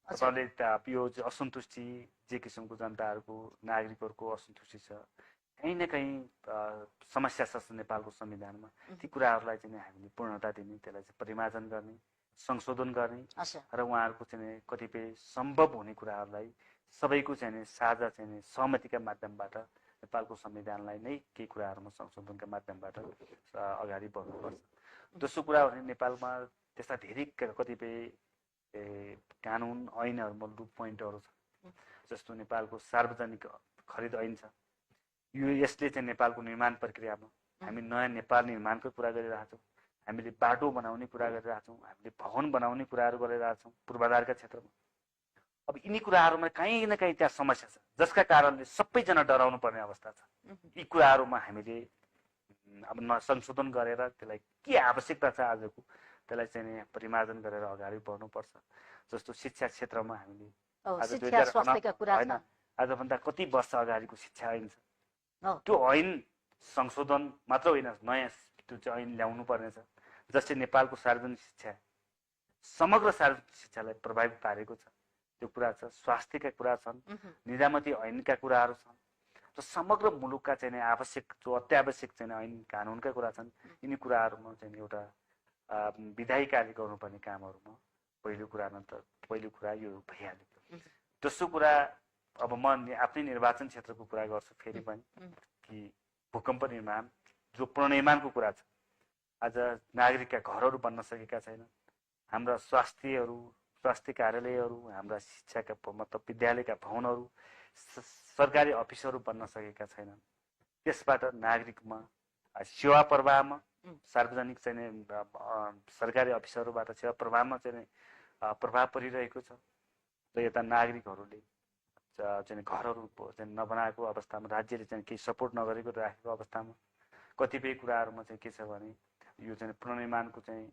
तपाईँले यो असन्तुष्टि, जे किसिमको जनताहरूको नागरिकहरूको असन्तुष्टि छ, कहीँ न कहीँ समस्या छ नेपालको संविधानमा, ती कुराहरूलाई चाहिँ हामीले पूर्णता दिने, त्यसलाई चाहिँ परिमार्जन गर्ने, संशोधन गर्ने र उहाँहरूको चाहिँ कतिपय सम्भव हुने कुराहरूलाई सबैको चाहिँ साझा चाहिँ सहमतिका माध्यमबाट नेपालको संविधानलाई नै केही कुराहरूमा संशोधनका माध्यमबाट अगाडि बढ्नुपर्छ। दोस्रो कुरा भने नेपालमा त्यस्ता धेरै कतिपय कानुन ऐनहरूमा लुप पोइन्टहरू छ। जस्तो नेपालको सार्वजनिक खरिद ऐन छ, यसले चाहिँ नेपालको निर्माण प्रक्रियामा हामी नयाँ नेपाल निर्माणको कुरा गरिरहेछौँ, हामीले बाटो बनाउने कुरा गरिरहेछौँ, हामीले भवन बनाउने कुराहरू गरिरहेछौँ पूर्वाधारका क्षेत्रमा। अब यिनी कुराहरूमा कहीँ न कहीँ त्यहाँ समस्या छ, जसका कारणले सबैजना डराउनु पर्ने अवस्था छ। यी कुराहरूमा हामीले अब संशोधन गरेर त्यसलाई के आवश्यकता छ आजको, त्यसलाई चाहिँ परिमार्जन गरेर अगाडि बढ्नुपर्छ। जस्तो शिक्षा क्षेत्रमा हामीले आजभन्दा कति वर्ष अगाडिको शिक्षा ऐन छ, त्यो ऐन संशोधन मात्र होइन, नयाँ त्यो चाहिँ ऐन ल्याउनु पर्नेछ जसले नेपालको सार्वजनिक शिक्षा, समग्र सार्वजनिक शिक्षालाई प्रभावित पारेको छ। त्यो कुरा छ, स्वास्थ्यका कुरा छन्, निजामती ऐनका कुराहरू छन् र समग्र मुलुकका चाहिँ आवश्यक जो अत्यावश्यक चाहिँ ऐन कानुनका कुरा छन्। यिनी कुराहरूमा चाहिँ एउटा विधायिकाले गर्नुपर्ने कामहरूमा पहिलो कुरा यो भइहाल्यो। दोस्रो कुरा अब म आफ्नै निर्वाचन क्षेत्रको कुरा गर्छु फेरि पनि कि भूकम्प निर्माण जो पुनर्निर्माणको कुरा छ। आज नागरिकका घरहरू बन्न सकेका छैनन्, हाम्रा स्वास्थ्य कार्यालयहरू, हाम्रा शिक्षाका मतलब विद्यालयका भवनहरू, सरकारी अफिसहरू बन्न सकेका छैनन्। त्यसबाट नागरिकमा सेवा प्रवाहमा सार्वजनिक चाहिँ सरकारी अफिसहरूबाट सेवा प्रवाहमा चाहिँ प्रभाव परिरहेको छ र यता नागरिकहरूले चाहिँ घरहरू चाहिँ नबनाएको अवस्थामा, राज्यले चाहिँ केही सपोर्ट नगरेको राखेको अवस्थामा कतिपय कुराहरूमा चाहिँ के छ भने यो चाहिँ पुनर्निर्माणको चाहिँ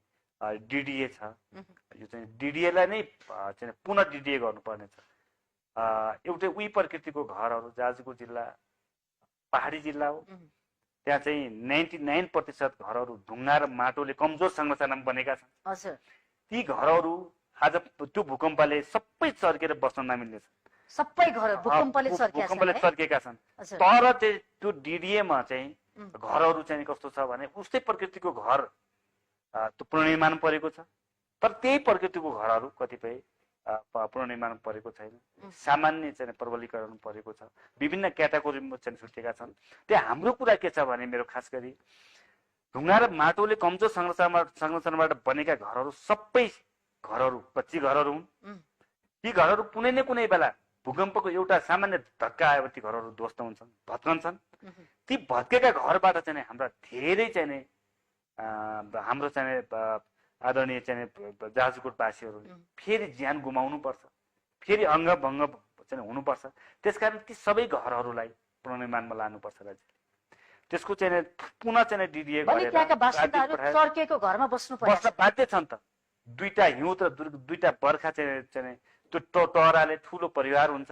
डिडिए छ, यो चाहिँ डिडिएलाई नै चाहिँ पुनः डिडिए गर्नुपर्ने छ। एउटै उही प्रकृतिको घरहरू जाजरकोट जिल्ला पहाडी जिल्ला हो। त्यहाँ चाहिँ 99% घरहरू ढुङ्गा र माटोले कमजोर संरचनामा बनेका छन्। ती घरहरू आज त्यो भूकम्पले सबै चर्केर बस्न नमिल्ने छन्। सबै घर भूकम्पले चर्केका छन्। तर त्यो डिडिएमा चाहिँ घरहरू चाहिँ कस्तो छ भने उस्तै प्रकृतिको घर त्यो पुनर्निर्माण परेको छ। तर त्यही प्रकृतिको घरहरू कतिपय पुनर्निर्माण परेको छैन, सामान्य चाहिँ प्रबलीकरण परेको छ, विभिन्न क्याटेगोरीमा चाहिँ छुटिएका छन्। त्यहाँ हाम्रो कुरा के छ भने मेरो खास गरी ढुङ्गा र माटोले कमजोर संरचनाबाट बनेका घरहरू सबै घरहरू कच्ची घरहरू हुन्। ती घरहरू कुनै न कुनै बेला भूकम्पको एउटा सामान्य धक्का आयो ती घरहरू ध्वस्त हुन्छन्, भत्कन्छन्। ती भत्केका घरबाट चाहिँ हाम्रा धेरै चाहिँ हाम्रो चाहिँ आदरणीय चाहिँ जाजरकोटवासीहरूले फेरि ज्यान गुमाउनु पर्छ, फेरि अङ्गभङ्ग चाहिँ हुनुपर्छ। त्यसकारण ती सबै घरहरूलाई पुनर्निर्माणमा लानुपर्छ राज्यले। त्यसको चाहिँ पुनः चाहिँ डिडिए गरेर चर्केको घरमा बस्न बाध्य छन्। त दुईटा हिउँद र दुईटा बर्खा चाहिँ त्यो टहराले ठुलो परिवार हुन्छ।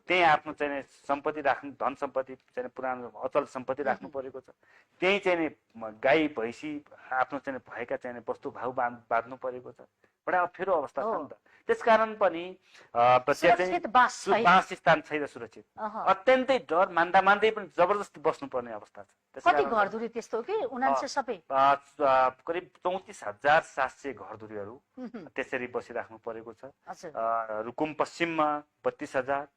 त्यही आफ्नो चाहिँ सम्पत्ति राख्नु, धन सम्पत्ति चाहिँ पुरानो अचल सम्पत्ति राख्नु परेको छ। त्यही चाहिँ गाई भैँसी आफ्नो चाहिँ भएका चाहिँ वस्तु भाउ बाँध्नु परेको छ। बडा अप्ठ्यारो अवस्था छ नि त। त्यसकारण पनि वासस्थान छैन सुरक्षित। अत्यन्तै डर मान्दा मान्दै पनि जबरजस्ती बस्नुपर्ने अवस्था छ। कति घरधुरी त्यस्तो कि 99 सबै करिब 34,700 घरधुरीहरू त्यसरी बसिराख्नु परेको छ। रुकुम पश्चिममा 32,000,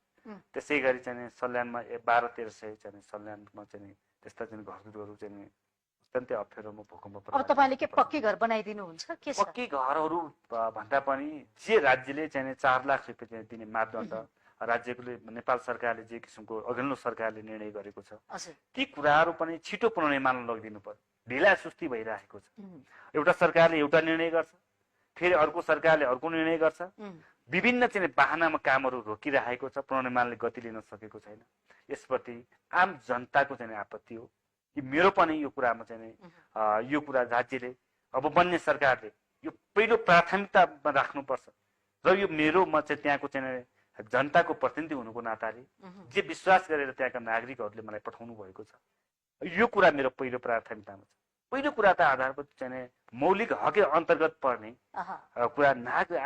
त्यसै गरी चाहिँ सल्यानमा 1200-1300 चाहिँ सल्यानमा चाहिँ त्यस्ता चाहिँ घरधुरीहरू चाहिँ अत्यन्तै अप्ठ्यारोमा भूकम्प। अब तपाईँले के पक्की घर बनाइदिनु हुन्छ के? पक्की घरहरू भन्दा पनि जे राज्यले चाहिँ 4 लाख रुपियाँ दिने मापदण्ड राज्यले नेपाल सरकारले जे किसिमको अघिल्लो सरकारले निर्णय गरेको छ ती कुराहरू पनि छिटो पुनर्निर्माण लगिदिनु पर्यो। ढिला सुस्ती भइरहेको छ। एउटा सरकारले एउटा निर्णय गर्छ, फेरि अर्को सरकारले अर्को निर्णय गर्छ। विभिन्न चाहिँ बाहनामा कामहरू रोकिरहेको छ, पुनर्निर्माणले गति लिन सकेको छैन। यसप्रति आम जनताको चाहिँ आपत्ति हो कि मेरो पनि यो कुरामा चाहिँ यो कुरा राज्यले अब बन्ने सरकारले यो पहिलो प्राथमिकतामा राख्नुपर्छ। र यो मेरोमा चाहिँ त्यहाँको चाहिँ जनताको प्रतिनिधि हुनुको नाताले जे विश्वास गरेर त्यहाँका नागरिकहरूले मलाई पठाउनु भएको छ, यो कुरा मेरो पहिलो प्राथमिकतामा छ। पहिलो कुरा त आधारभूत चाहिँ मौलिक हकै अन्तर्गत पर्ने कुरा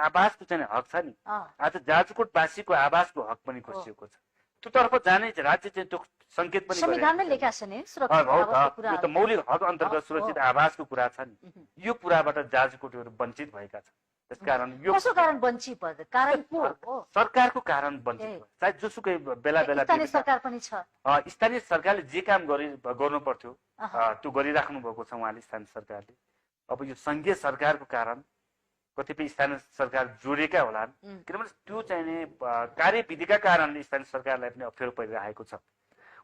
आवासको चाहिँ हक छ नि। आज जाजरकोटवासीको आवासको हक पनि खोसिएको छ। त्यो तर्फ जाने राज्य चाहिँ त्यो संकेत पनि संविधानमै लेखा छ नि यो त मौलिक हक अन्तर्गत सुरक्षित आवासको कुरा छ नि। यो कुराबाट जाजरकोटीहरू वञ्चित भएका छन्। त्यसकारण यो कसो कारण वञ्चित भयो? कारण को हो? सरकारको कारण वञ्चित भयो। चाहे जोसुकै बेला स्थानीय सरकार पनि छ। स्थानीय सरकारले जे काम गर्नु पर्थ्यो त्यो गरिराख्नु भएको छ उहाँले, स्थानीय सरकारले। अब यो संघीय सरकारको कारण कतिपय स्थानीय सरकार जोडिएका होलान्, किनभने त्यो चाहिँ कार्यविधिका कारणले स्थानीय सरकारलाई पनि अप्ठ्यारो परिरहेको छ।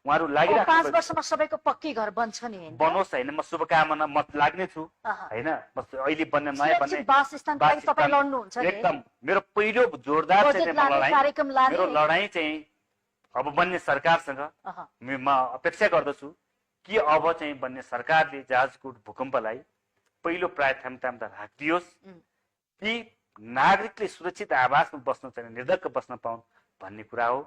उहाँहरू लागिरहेको 5 वर्षमा सबैको पक्की घर बन्छ नि। बनोस् होइन, म शुभकामना म लाग्ने छु होइन। अहिले बन्ने नयाँ बन्ने एकदम मेरो पहिलो जोरदार मेरो लडाईँ चाहिँ अब बन्ने सरकारसँग म अपेक्षा गर्दछु कि अब चाहिँ बन्ने सरकारले जाजरकोट भूकम्पलाई पहिलो प्राथमिकतामा राखिदियोस् कि नागरिकले सुरक्षित आवासमा बस्न चाहिँ निर्धक्क बस्न पाउन् भन्ने कुरा हो।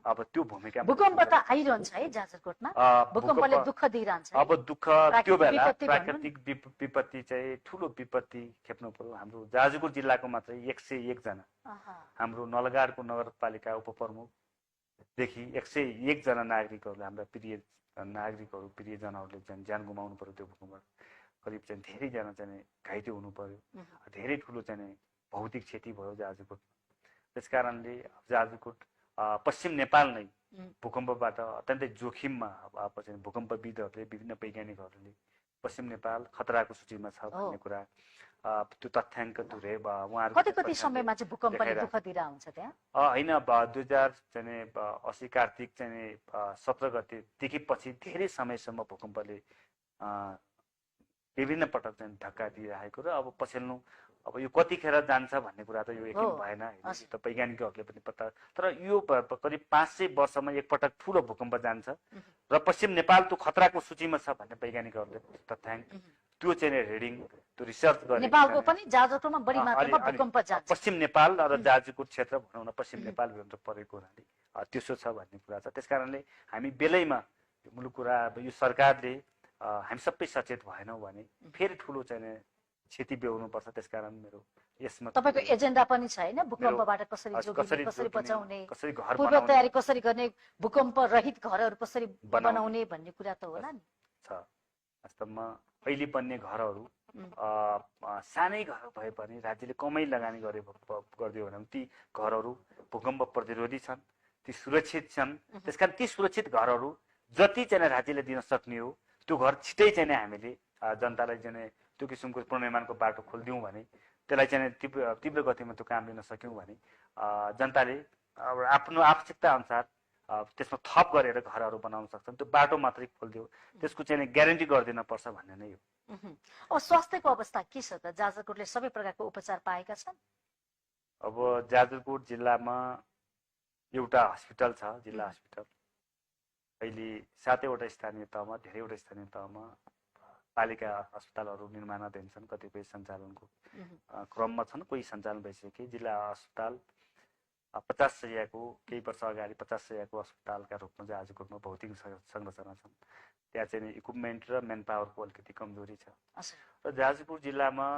अब त्यो भूमिका भूकम्प त आइरहन्छ है जाजरकोटमा, भूकम्पले दुःख दिइरहन्छ। अब दुःख त्यो बेला प्राकृतिक विपत्ति चाहिँ ठुलो विपत्ति खेप्नु पर्यो। हाम्रो जाजरकोट जिल्लाको मात्रै 101 जना, हाम्रो नलगाडको नगरपालिका उपप्रमुखदेखि 101 जना नागरिकहरूले, हाम्रा प्रिय नागरिकहरू प्रियजनहरूले ज्यान गुमाउनु पर्यो त्यो भूकम्पबाट। करिब चाहिँ धेरैजना चाहिँ घाइते हुनु पर्यो, धेरै ठुलो चाहिँ भौतिक क्षति भयो जाजरकोट। त्यस कारणले जाजरकोट पश्चिम नेपाल नै भूकम्पबाट अत्यन्तै जोखिममा अब चाहिँ भूकम्पविदहरूले, विभिन्न वैज्ञानिकहरूले पश्चिम नेपाल खतराको सूचीमा छ भन्ने कुरा त्यो तथ्याङ्क तुरे उहाँहरू कति समयमा चाहिँ भूकम्पले दुःख दिइरहन्छ त्यहाँ होइन। 2080 कार्तिक चाहिँ 17 गतेदेखि पछि धेरै समयसम्म भूकम्पले विभिन्न पटक चाहिँ धक्का दिइरहेको र अब पछिल्लो अब यो कतिखेर जान्छ भन्ने कुरा त यो यकिन भएन होइन। त वैज्ञानिकहरूले पनि पत्ता, तर यो करिब 500 वर्षमा एकपटक ठुलो भूकम्प जान्छ र पश्चिम नेपाल त्यो खतराको सूचीमा छ भन्ने वैज्ञानिकहरूले तथ्याङ्क त्यो चाहिँ रिडिङ त्यो रिसर्च गरेर नेपालको पनि जाजरकोटमा बढी मात्रामा भूकम्प जान्छ। पश्चिम नेपाल र जाजरकोट क्षेत्र भनौँ न, पश्चिम नेपाल भित्र परेको हुनाले त्यसो छ भन्ने कुरा छ। त्यसकारणले हामी बेलैमा मूल कुरा यो सरकारले हामी सबै सचेत भएनौँ भने फेरि ठुलो चाहिँ क्षति बेहोर्नुपर्छ। त्यसकारण मेरो यसमा तपाईको एजेन्डा पनि छ हैन, भूकम्पबाट कसरी जोगिने, कसरी बचाउने, कसरी घर पूर्व तयारी कसरी गर्ने, भूकम्प रहित घरहरू कसरी बनाउने भन्ने कुरा त होला नि छ। वास्तवमा अहिले बन्ने घरहरू सानै घर भए पनि राज्यले कमै लगानी गरिदियो भने ती घरहरू भूकम्प प्रतिरोधी छन्, ती सुरक्षित छन्। त्यसकारण ती सुरक्षित घरहरू जति चाहिँ राज्यले दिन सक्ने हो त्यो घर छिटै चाहिँ हामीले जनतालाई चाहिँ त्यो किसिमको पुनर्निर्माणको बाटो खोलिदिउँ भने, त्यसलाई चाहिँ तीव्र गतिमा त्यो काम लिन सक्यौँ भने जनताले आफ्नो आवश्यकता अनुसार त्यसमा थप गरेर घरहरू बनाउन सक्छन्। त्यो बाटो मात्रै खोलिदियो, त्यसको चाहिँ ग्यारेन्टी गरिदिन पर्छ भन्ने नै हो। अब स्वास्थ्यको अवस्था के छ त? जाजरकोटले सबै प्रकारको उपचार पाएका छन्? अब जाजरकोट जिल्लामा एउटा हस्पिटल छ, जिल्ला हस्पिटल। अहिले 7वटा स्थानीय तहमा, धेरैवटा स्थानीय तहमा पालिका अस्पतालहरू निर्माणाधीन छन्, कतिपय सञ्चालनको क्रममा छन्, कोही सञ्चालन भइसके। जिल्ला अस्पताल 50 शय्याको केही वर्ष अगाडि 50 शय्याको अस्पतालका रूपमा जाजरकोटमा भौतिक संरचना छन्। त्यहाँ चाहिँ इक्विपमेन्ट र म्यान पावरको अलिकति कमजोरी छ। र जाजरकोट जिल्लामा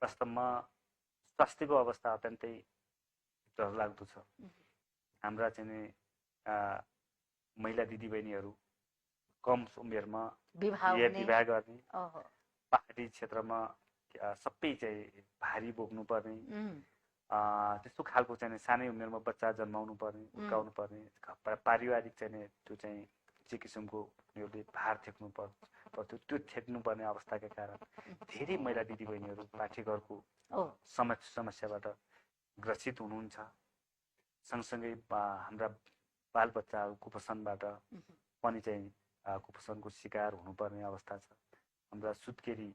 वास्तवमा स्वास्थ्यको अवस्था अत्यन्तै डरलाग्दो छ। हाम्रा चाहिँ महिला दिदीबहिनीहरू कम उमेरमा विवाह गर्ने, पहाडी क्षेत्रमा सबै चाहिँ भारी बोक्नु पर्ने, त्यस्तो खालको चाहिँ सानै उमेरमा बच्चा जन्माउनु पर्ने, हुर्काउनु पर्ने, पारिवारिक चाहिँ त्यो चाहिँ जे किसिमको उनीहरूले भार थेक्नु पर्थ्यो त्यो थेक्नु पर्ने अवस्थाका कारण धेरै महिला दिदीबहिनीहरू पाठ्यघरको समस्याबाट ग्रसित हुनुहुन्छ। सँगसँगै हाम्रा बालबच्चाहरू कुपोषणबाट पनि चाहिँ कुपोषणको शिकार हुनुपर्ने अवस्था छ। हाम्रा सुत्केरी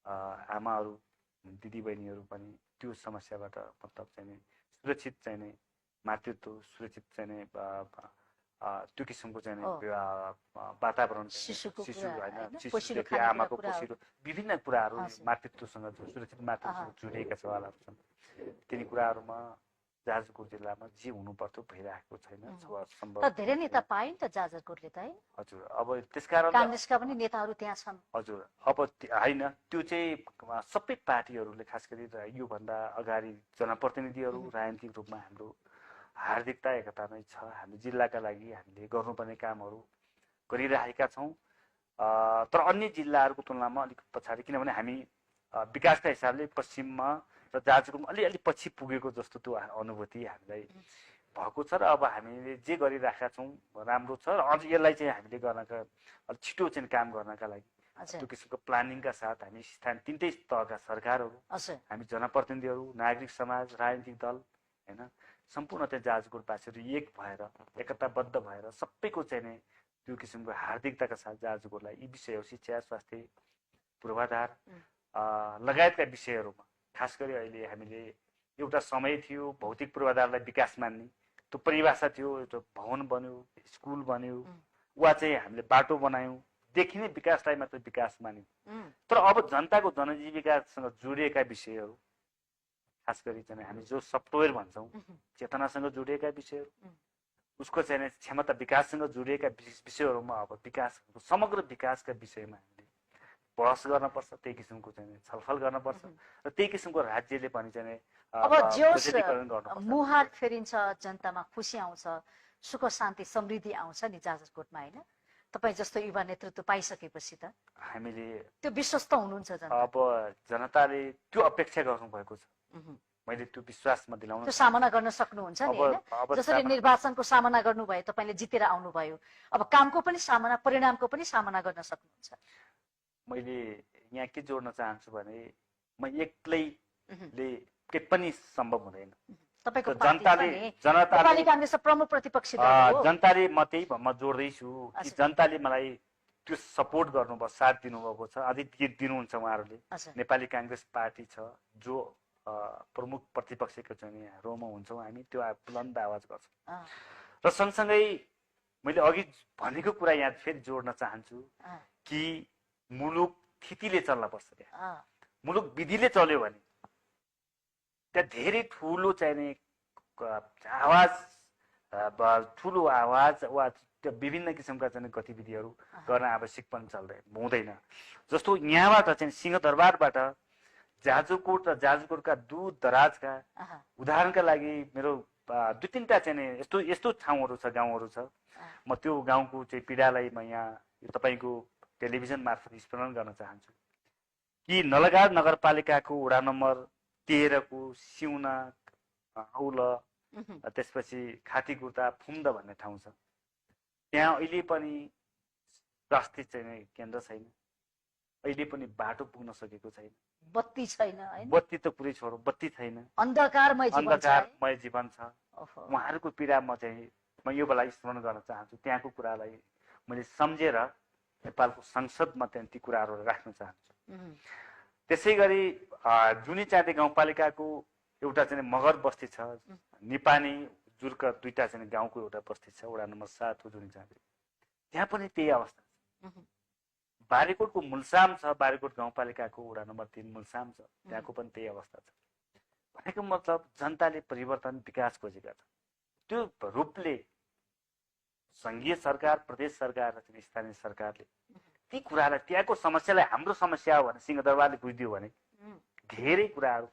आमाहरू दिदीबहिनीहरू पनि त्यो समस्याबाट मतलब चाहिँ सुरक्षित चाहिँ मातृत्व, सुरक्षित चाहिँ त्यो किसिमको चाहिँ वातावरण, शिशु होइन, शिशुदेखि आमाको पोसिलो विभिन्न कुराहरू मातृत्वसँग सुरक्षित मातृत्वसँग जोडिएका सवालहरू छन्। तिनी कुराहरूमा जाजरकोट जिल्लामा जे हुनु पर्थ्यो भइरहेको छैन। धेरै नेता पाए नि त जाजरकोटले त है। हजुर, अब त्यसकारण कांग्रेसका पनि नेताहरू त्यहाँ छन्। हजुर, अब होइन, त्यो चाहिँ सबै पार्टीहरूले खास गरी योभन्दा अगाडि जनप्रतिनिधिहरू राजनीतिक रूपमा हाम्रो हार्दिकता एकता नै छ। हामी जिल्लाका लागि हामीले गर्नुपर्ने कामहरू गरिरहेका छौँ। तर अन्य जिल्लाहरूको तुलनामा अलिक पछाडि, किनभने हामी विकासका हिसाबले पश्चिममा र जाजरकोटमा अलिअलि पछि पुगेको जस्तो त्यो अनुभूति हामीलाई भएको छ। र अब हामीले जे गरिरहेका छौँ राम्रो छ। र अझ यसलाई चाहिँ हामीले गर्नका अलिक छिटो चाहिँ काम गर्नका लागि त्यो किसिमको प्लानिङका साथ हामी तीनटै तहका सरकारहरू, हामी जनप्रतिनिधिहरू, नागरिक समाज, राजनीतिक दल होइन, सम्पूर्ण चाहिँ जाजरकोटवासीहरू एक भएर एकताबद्ध भएर सबैको चाहिँ त्यो किसिमको हार्दिकताका साथ जाजरकोटलाई यी विषयहरू, शिक्षा, स्वास्थ्य, पूर्वाधार लगायतका विषयहरूमा खास गरी अहिले हामीले एउटा समय थियो भौतिक पूर्वाधारलाई विकास मान्ने, त्यो परिभाषा थियो। एउटा भवन बन्यो, स्कुल बन्यो, वा चाहिँ हामीले बाटो बनायौँ, देखिने विकासलाई मात्र विकास मान्यौँ। तर अब जनताको जनजीविकासँग जोडिएका विषयहरू, खास गरी चाहिँ हामी जो सफ्टवेयर भन्छौँ, चेतनासँग जोडिएका विषयहरू, उसको चाहिँ क्षमता विकाससँग जोडिएका विषयहरूमा अब विकास, समग्र विकासका विषयमा हामीले बहस गर्नुपर्छ, त्यही किसिमको चाहिँ छलफल गर्नुपर्छ। र त्यही किसिमको राज्यले पनि चाहिँ अब जो मुहार फेरिन्छ, जनतामा खुसी आउँछ, सुख शान्ति समृद्धि आउँछ नि जाजरकोटमा होइन? तपाईँ जस्तो युवा नेतृत्व पाइसकेपछि त हामीले त्यो विश्वस्त हुनुहुन्छ जनता? अब जनताले त्यो अपेक्षा गर्नुभएको छ। मैले त्यो विश्वासमा दिलाउन, त्यो सामना गर्न सक्नुहुन्छ नि होइन? जसरी निर्वाचनको सामना गर्नुभयो, तपाईँले जितेर आउनुभयो, अब कामको पनि सामना, परिणामको पनि सामना गर्न सक्नुहुन्छ। मैले यहाँ के जोड्न चाहन्छु भने म एक्लैले के पनि सम्भव हुँदैन। तपाईको जनताले कांग्रेस प्रमुख प्रतिपक्षी दल हो। जनताले म त्यही म जोड्दैछु कि जनताले मलाई त्यो सपोर्ट गर्नुभयो, साथ दिनुभएको छ, अझै दिनुहुन्छ उहाँहरूले। नेपाली कांग्रेस पार्टी छ जो प्रमुख प्रतिपक्षको चाहिँ रोमा हुन्छौँ हामी, त्यो बुलन्द आवाज गर्छौँ। र सँगसँगै मैले अघि भनेको कुरा यहाँ फेरि जोड्न चाहन्छु कि मुलुक थितिले चल्न पर्छ। त्यहाँ अँ, मुलुक विधिले चल्यो भने त्यहाँ धेरै ठुलो चाहिने आवाज ठुलो आवाज वा त्यो विभिन्न किसिमका चाहिँ गतिविधिहरू गर्न आवश्यक पनि हुँदैन। जस्तो यहाँबाट चाहिँ सिंहदरबारबाट जाजरकोट र जाजरकोटका दूर दराजका उदाहरणका लागि मेरो 2-3टा चाहिँ यस्तो यस्तो ठाउँहरू छ, गाउँहरू छ। म त्यो गाउँको चाहिँ पीडालाई म यहाँ तपाईँको टेलिभिजन मार्फत स्मरण गर्न चाहन्छु कि नलगाड नगरपालिकाको वडा नम्बर 13 को सिउना औल त्यसपछि खातीगुर्ता फुम्द भन्ने ठाउँ छ। त्यहाँ अहिले पनि स्वास्थ्य चाहिँ केन्द्र छैन, अहिले पनि बाटो पुग्न सकेको छैन, बत्ती छैन हैन, बत्ती त पुरै छोडो, बत्ती छैन, अन्धकारमय जीवन छ। उहाँहरूको पीडा म यो बेला स्मरण गर्न चाहन्छु। त्यहाँको कुरालाई मैले सम्झेर नेपालको संसदमा त्यहाँ ती कुराहरू राख्न चाहन्छु। त्यसै गरी जुनी चाँदे गाउँपालिकाको एउटा चाहिँ मगर बस्ती छ, निपानी जुर्क, 2टा चाहिँ गाउँको एउटा बस्ती छ, वडा नम्बर 7 हो जुनी चाँदे। त्यहाँ पनि त्यही अवस्था छ। बारीकोटको मुलसाम छ, बारीकोट गाउँपालिकाको वडा नम्बर 3 मुलसाम छ, त्यहाँको पनि त्यही अवस्था छ। भनेको मतलब जनताले परिवर्तन विकास खोजेका छ। त्यो रूपले संघीय सरकार, प्रदेश सरकार र स्थानीय सरकारले ती कुरालाई, त्यहाँको समस्यालाई हाम्रो समस्या हो भने सिंहदरबारले बुझिदियो भने धेरै कुराहरू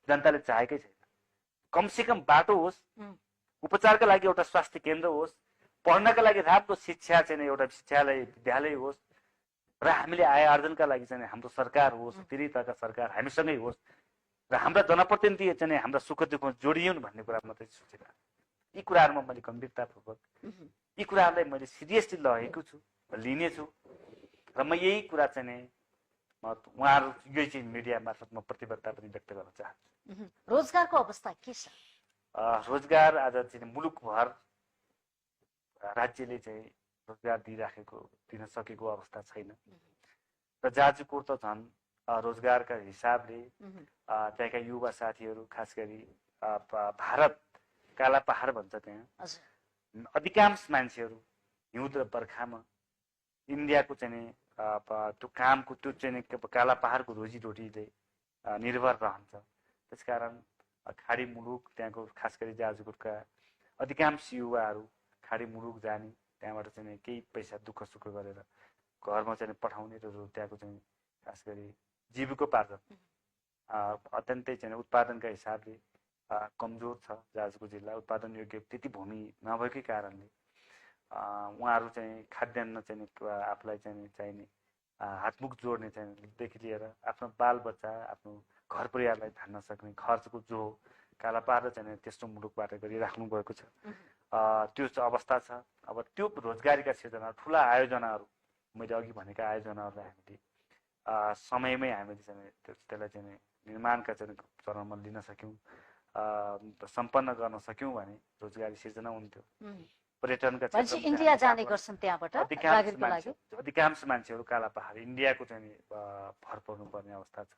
जनताले चाहेकै छैन। कमसेकम बाटो होस्, उपचारका लागि एउटा स्वास्थ्य केन्द्र होस्, पढ्नका लागि राम्रो शिक्षा चाहिँ एउटा शिक्षालय विद्यालय होस्, र हामीले आय आर्जनका लागि चाहिँ हाम्रो सरकार होस्, फेरि तर्का सरकार हामीसँगै होस्, र हाम्रा जनप्रतिनिधि चाहिँ हाम्रा सुख दुःखमा जोडियुन् भन्ने कुरा मात्रै सोचेर यी कुराहरूमा मैले गम्भीरतापूर्वक यी कुराहरूलाई मैले सिरियसली लगेको छु, लिनेछु। र म यही कुरा चाहिँ उहाँहरू यही चाहिँ मिडिया मार्फत म प्रतिबद्धता पनि व्यक्त गर्न चाहन्छु। रोजगारको अवस्था के छ? रोजगार आज चाहिँ मुलुकभर राज्यले चाहिँ रोजगार दिन सकेको अवस्था छैन। र जाजरकोट त झन् रोजगारका हिसाबले त्यहाँका युवा साथीहरू, खास गरी भारत काला पहाड भन्छ, त्यहाँ अधिकांश मान्छेहरू हिउँद र बर्खामा इन्डियाको चाहिँ त्यो कामको त्यो चाहिँ काला पहाडको रोजीरोटीले निर्भर रहन्छ। त्यसकारण खाडी मुलुक, त्यहाँको खास गरी जाजरकोटका अधिकांश युवाहरू खाडी मुलुक जाने, त्यहाँबाट चाहिँ केही पैसा दुःख सुख गरेर घरमा चाहिँ पठाउने र त्यहाँको चाहिँ खास गरी जीविकोपार्जन अत्यन्तै चाहिँ उत्पादनका हिसाबले कमजोर छ। जाजरकोट जिल्ला उत्पादन योग्य त्यति भूमि नभएकै कारणले उहाँहरू चाहिँ खाद्यान्न चाहिँ आफूलाई चाहिँ चाहिने हातमुख जोड्ने चाहिँदेखि लिएर आफ्नो बालबच्चा, आफ्नो घर परिवारलाई धान्न सक्ने खर्चको जो काला पारेर चाहिँ त्यस्तो मुलुकबाट गरिराख्नु भएको छ, त्यो अवस्था छ। अब त्यो रोजगारीका सिर्जना, ठुला आयोजनाहरू, मैले अघि भनेका आयोजनाहरूलाई हामीले समयमै हामीले चाहिँ त्यसलाई चाहिँ निर्माणका चाहिँ चरणमा लिन सक्यौँ, सम्पन्न गर्न सक्यौँ भने रोजगारी सिर्जना हुन्थ्यो। पर्यटनका क्षेत्रमा इन्डिया जाने गर्छन्, त्यहाँबाट अधिकांश मान्छेहरू काला पहाड इन्डियाको चाहिँ भर पर्नुपर्ने अवस्था छ।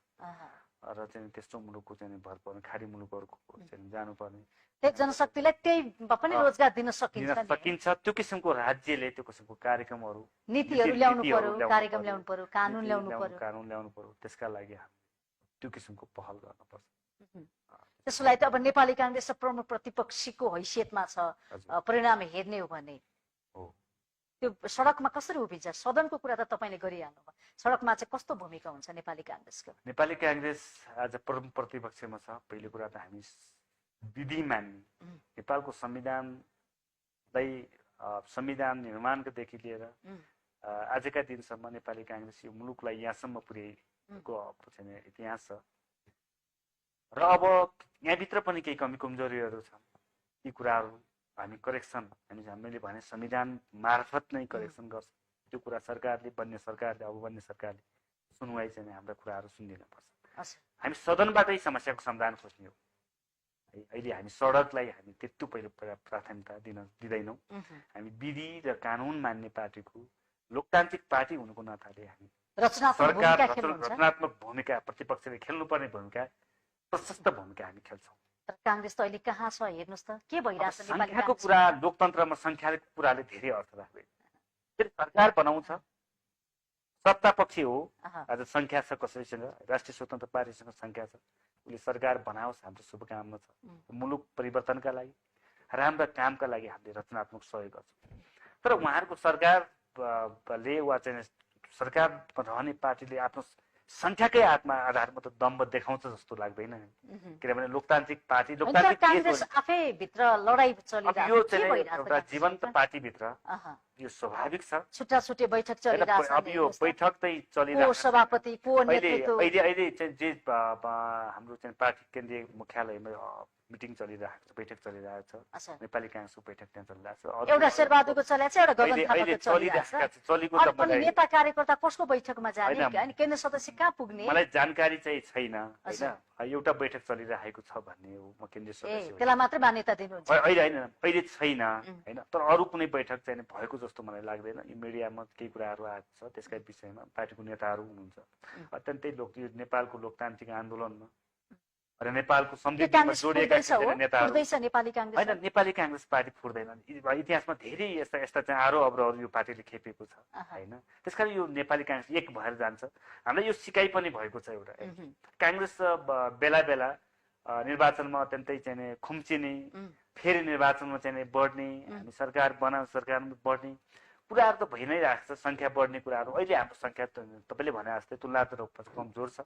र चाहिँ त्यस्तो मुलुकको चाहिँ भर पर्ने, खाडी मुलुकहरूको चाहिँ जानुपर्ने, त्यही जनशक्तिलाई त्यही पनि रोजगार दिन सकिन्छ। त्यो किसिमको राज्यले त्यो किसिमको कार्यक्रमहरू, नीतिहरू ल्याउनु पर्यो, कार्यक्रम ल्याउनु पर्यो, कानुन ल्याउनु पर्यो। त्यसका लागि त्यो किसिमको पहल गर्नुपर्छ। त्यसलाई त अब नेपाली काङ्ग्रेस प्रमुख प्रतिपक्षीको हैसियतमा छ, परिणाम हेर्ने हो भने त्यो सडकमा कसरी उभिन्छ? सदनको कुरा त तपाईँले गरिहाल्नु भयो, सडकमा चाहिँ कस्तो भूमिका हुन्छ नेपाली काङ्ग्रेसको? नेपाली काङ्ग्रेस आज प्रमुख प्रतिपक्षमा छ। पहिलो कुरा त हामी विधि मान्ने, नेपालको संविधानलाई, संविधान निर्माणकोदेखि लिएर आजका दिनसम्म नेपाली काङ्ग्रेस यो मुलुकलाई यहाँसम्म पुर्याएको इतिहास छ। र अब यहाँभित्र पनि केही कमी कमजोरीहरू छन्। यी कुराहरू हामी करेक्सन, हामीले भने संविधान मार्फत नै करेक्सन गर्छ। त्यो कुरा सरकारले, बन्ने सरकारले सुनवाई चाहिँ हाम्रा कुराहरू सुनिदिनुपर्छ। हामी सदनबाटै समस्याको समाधान खोज्ने हो। अहिले हामी सडकलाई हामी त्यत्रो पहिलो प्राथमिकता दिँदैनौँ। हामी विधि र कानुन मान्ने पार्टीको, लोकतान्त्रिक पार्टी हुनुको नाताले हामी रचनात्मक भूमिका, प्रतिपक्षले खेल्नुपर्ने भूमिका, प्रशस्त भूमिका हामी खेल्छौँ। काङ्ग्रेस त अहिले कहाँ छ हेर्नुहोस् त, के भइरहेछ? सङ्ख्याको कुरा, लोकतन्त्रमा सङ्ख्याको कुराले धेरै अर्थ राख्दैन। फेरि सरकार बनाउँछ, सत्ता पक्षी हो। अहँ, आज संख्या छ कसैसँग, राष्ट्रिय स्वतन्त्र पार्टीसँग संख्या छ, उसले सरकार बनाओस्, हाम्रो शुभकामना छ। मुलुक परिवर्तनका लागि, राम्रा कामका लागि हामीले रचनात्मक सहयोग गर्छौँ। तर उहाँहरूको सरकारले वा चाहिँ सरकारमा रहने पार्टीले आफ्नो संख्याकै आधारमा त दम्ब देखाउँछ जस्तो लाग्दैन। किनभने लोकतान्त्रिक पार्टी, होइन, तर लोकतान्त्रिक काङ्ग्रेस आफै भित्र लडाई अब चलिरहेको यो के चाहिँ भइरहेछ एउटा जीवन्त काङ्ग्रेसभित्र? पार्टीभित्र अहँ, यो स्वाभाविक छ। छुट्टा छुट्टै बैठक होइन, चलिरहेछ अब यो बैठक चाहिँ को चलिरहेको सभापति को अहिले नेतृत्व अहिले अहिले चाहिँ जे हाम्रो चाहिँ पार्टी केन्द्रीय मुख्यालयमा मिटिङ चलिरहेको छ, बैठक चलिरहेको छ। अच्छा, नेपाली काङ्ग्रेसको बैठक त्यहाँ चलिरहेको छ। एउटा शेरबहादुरको चलेको छ, एउटा गगन अहिले थापाको चलिरहेको छ। चलेको त अनि मलाई नेता कार्यकर्ता कसको बैठकमा जाने, होइन, अनि केन्द्र सदस्य कहाँ पुग्ने? मलाई जानकारी चाहिँ छैन अच्छा। होइन। एउटा बैठक चलिरहेको छ भन्ने हो, म केन्द्रीय सदस्य ए, होइन। त्यसलाई मात्रै मान्यता दिनुहुन्छ? अहिले होइन, अहिले छैन होइन। तर अरू कुनै बैठक चाहिँ भएको जस्तो मलाई लाग्दैन। यो मिडियामा केही कुराहरू आएको छ, त्यसका विषयमा पार्टीको नेताहरू हुनुहुन्छ अत्यन्तै नेपालको लोकतान्त्रिक आन्दोलनमा र नेपालको समृद्धिमा जोडिएका नेताहरू। नेपाली काङ्ग्रेस होइन, नेपाली काङ्ग्रेस पार्टी फुट्दैन। इतिहासमा धेरै यस्ता यस्ता चाहिँ आरोप अवरोहहरू यो पार्टीले खेपेको छ होइन। त्यसकारण यो नेपाली काङ्ग्रेस एक भएर जान्छ। हामीलाई यो सिकाइ पनि भएको छ एउटा। काङ्ग्रेस बेला बेला निर्वाचनमा अत्यन्तै चाहिँ खुम्चिने, फेरि निर्वाचनमा चाहिँ बढ्ने, हामी सरकारमा बढ्ने कुराहरू त भइ नै रहेको छ। संख्या बढ्ने कुराहरू, अहिले हाम्रो संख्या तपाईँले भने जस्तै तुलनात्मक कमजोर छ,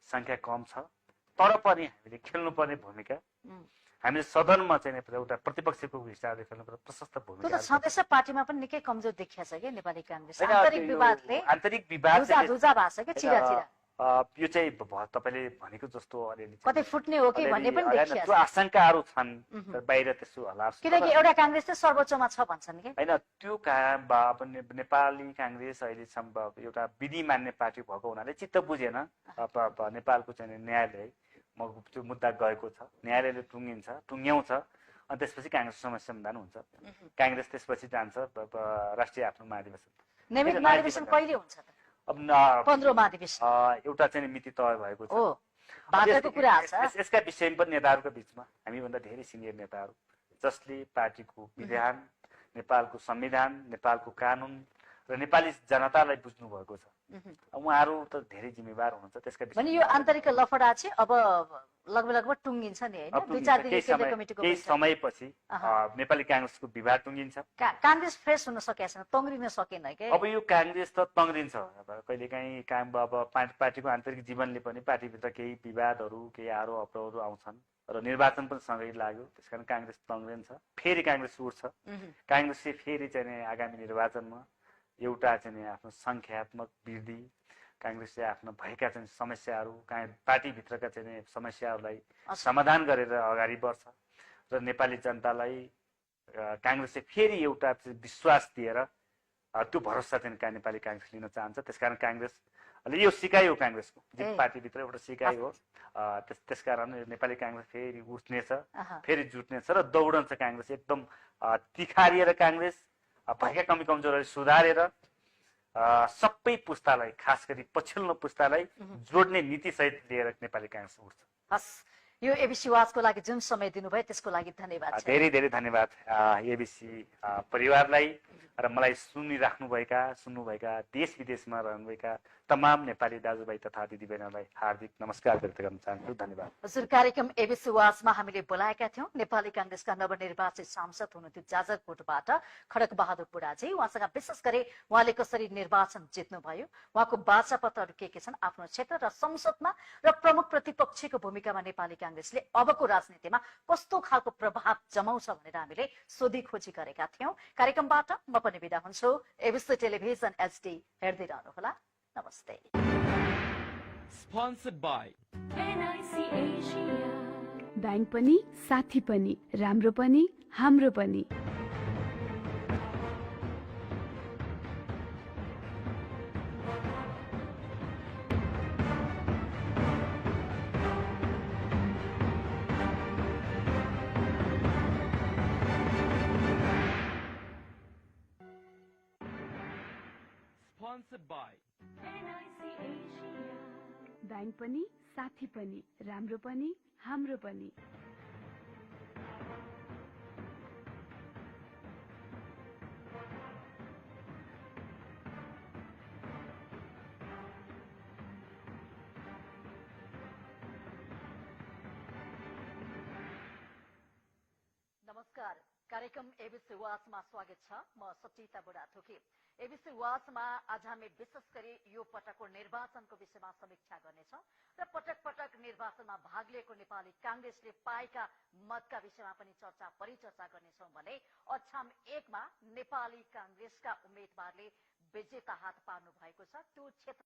संख्या कम छ। तर पनि हामीले खेल्नुपर्ने भूमिका, हामीले सदनमा चाहिँ एउटा प्रतिपक्षको हिसाबले खेल्नुपर्ने प्रशस्त भूमिका। छँदैछ पार्टीमा पनि निकै कमजोर देखिया छ कि नेपाली काङ्ग्रेस? आन्तरिक विवाद छ कि चिरा यो चाहिँ तपाईँले भनेको जस्तो अलिअलि कतै फुट्ने हो कि भन्ने पनि देखिया छ। त्यो आशंकाहरू छन्, बाहिर त्यस्तो होला। किनकि एउटा काङ्ग्रेस चाहिँ सर्वोच्चमा छ भन्छन् कि होइन। त्यो नेपाली काङ्ग्रेस अहिलेसम्म एउटा विधि मान्ने पार्टी भएको हुनाले चित्त बुझेन। नेपालको चाहिँ न्यायालय त्यो मुद्दा गएको छ, न्यायालयले टुङ्ग्याउँछ, अनि त्यसपछि काङ्ग्रेस समस्या समाधान हुन्छ। काङ्ग्रेस त्यसपछि जान्छ राष्ट्रिय आफ्नो महाधिवेशन। नियमित महाधिवेशन कहिले हुन्छ त? अब 15 महाधिवेशन एउटा चाहिँ मिति तय भएको छ। भाद्रको कुरा छ। यसका विषयमा पनि नेताहरूका बिचमा हामीभन्दा धेरै सिनियर नेताहरू जसले पार्टीको विधान, नेपालको संविधान, नेपालको कानुन र नेपाली जनतालाई बुझ्नु भएको छ, उहाँहरू त धेरै जिम्मेवार हुनुहुन्छ। त्यसका विषयमा यो आन्तरिक लफडा चाहिँ अब लगभग टुङ्गिन्छ नि होइन? 2-4 दिन केन्द्रीय कमिटीको केही समयपछि नेपाली काङ्ग्रेसको विवाद टुङ्गिन्छ। काङ्ग्रेस फ्रेस हुन सकेको छैन, तङ्ग्रिन सकेन के? अब यो काङ्ग्रेस त तङ्ग्रिन्छ। अब कहिलेकाहीँ अब पार्टीको आन्तरिक जीवनले पनि पार्टीभित्र केही विवादहरू, केही आरोप अवरोहहरू आउँछन् र निर्वाचन पनि सँगै लाग्यो। त्यसकारण काङ्ग्रेस तङ्ग्रिन्छ, फेरि काङ्ग्रेस उठ्छ। काङ्ग्रेसले फेरि चाहिँ आगामी निर्वाचनमा एउटा चाहिँ आफ्नो संख्यात्मक वृद्धि, काङ्ग्रेसले आफ्नो भएका चाहिँ समस्याहरू, पार्टीभित्रका चाहिँ समस्याहरूलाई समाधान गरेर अगाडि बढ्छ र नेपाली जनतालाई काङ्ग्रेसले फेरि एउटा विश्वास दिएर त्यो भरोसा चाहिँ नेपाली काङ्ग्रेस लिन चाहन्छ। त्यसकारण काङ्ग्रेसले यो सिकाइ हो, काङ्ग्रेसको पार्टीभित्र एउटा सिकाइ हो। त्यसकारण नेपाली काङ्ग्रेस फेरि उठ्नेछ, फेरि जुट्नेछ र दौडन्छ काङ्ग्रेस। एकदम तिखारिएर काङ्ग्रेस भएका कमी कमजोरहरू सुधारेर सबै पुस्तालाई, खास गरी पछिल्लो पुस्तालाई जोड्ने नीतिसहित लिएर नेपाली काङ्ग्रेस उठ्छ। हस्, यो एबिसी वाचको लागि जुन समय दिनुभयो त्यसको लागि धन्यवाद। धेरै धेरै धन्यवाद एबिसी परिवारलाई र मलाई सुन्नुभएका देश विदेशमा रहनुभएका तमाम नेपाली दाजुभाइ तथा दिदीबहिनीहरूलाई हार्दिक नमस्कार व्यक्त गर्न चाहन्छु। धन्यवाद। हजुर, कार्यक्रम एबिसी वाचमा हामीले बोलाएका थियौँ नेपाली काङ्ग्रेसका नवनिर्वाचित सांसद हुनुहुन्थ्यो जाजरकोटबाट खड्क बहादुर बुढाजी। उहाँसँग विशेष गरी उहाँले कसरी निर्वाचन जित्नुभयो, उहाँको बाचापत्रहरू के छन् आफ्नो क्षेत्र र संसदमा, र प्रमुख प्रतिपक्षीको भूमिकामा नेपाली काङ्ग्रेसले अबको राजनीतिमा कस्तो खालको प्रभाव जमाउँछ भनेर हामीले सोधी खोजी गरेका थियौँ। कार्यक्रमबाट म पनि बिदा हुन्छु। एबिसी टेलिभिजन एचडी हेर्दै रहनुहोला। नमस्ते। Sponsored by NIC Asia. Bank पनि साथी पनि राम्रो पनि हाम्रो पनि। Sponsored by NIC Asia. Bank पनि साथी पनि राम्रो पनि हाम्रो पनि। कार्यक्रम एबिसी वाचमा स्वागत छ। म सचिता बुढाथोकी। एबिसी वाचमा आज हामी विशेष गरी यो पटकको निर्वाचनको विषयमा समीक्षा गर्नेछौँ र पटक पटक निर्वाचनमा भाग लिएको नेपाली कांग्रेसले पाएका मतका विषयमा पनि परिचर्चा गर्नेछौँ भने अछाम 1 मा नेपाली कांग्रेसका उम्मेद्वारले विजेता हात पार्नु भएको छ। त्यो क्षेत्र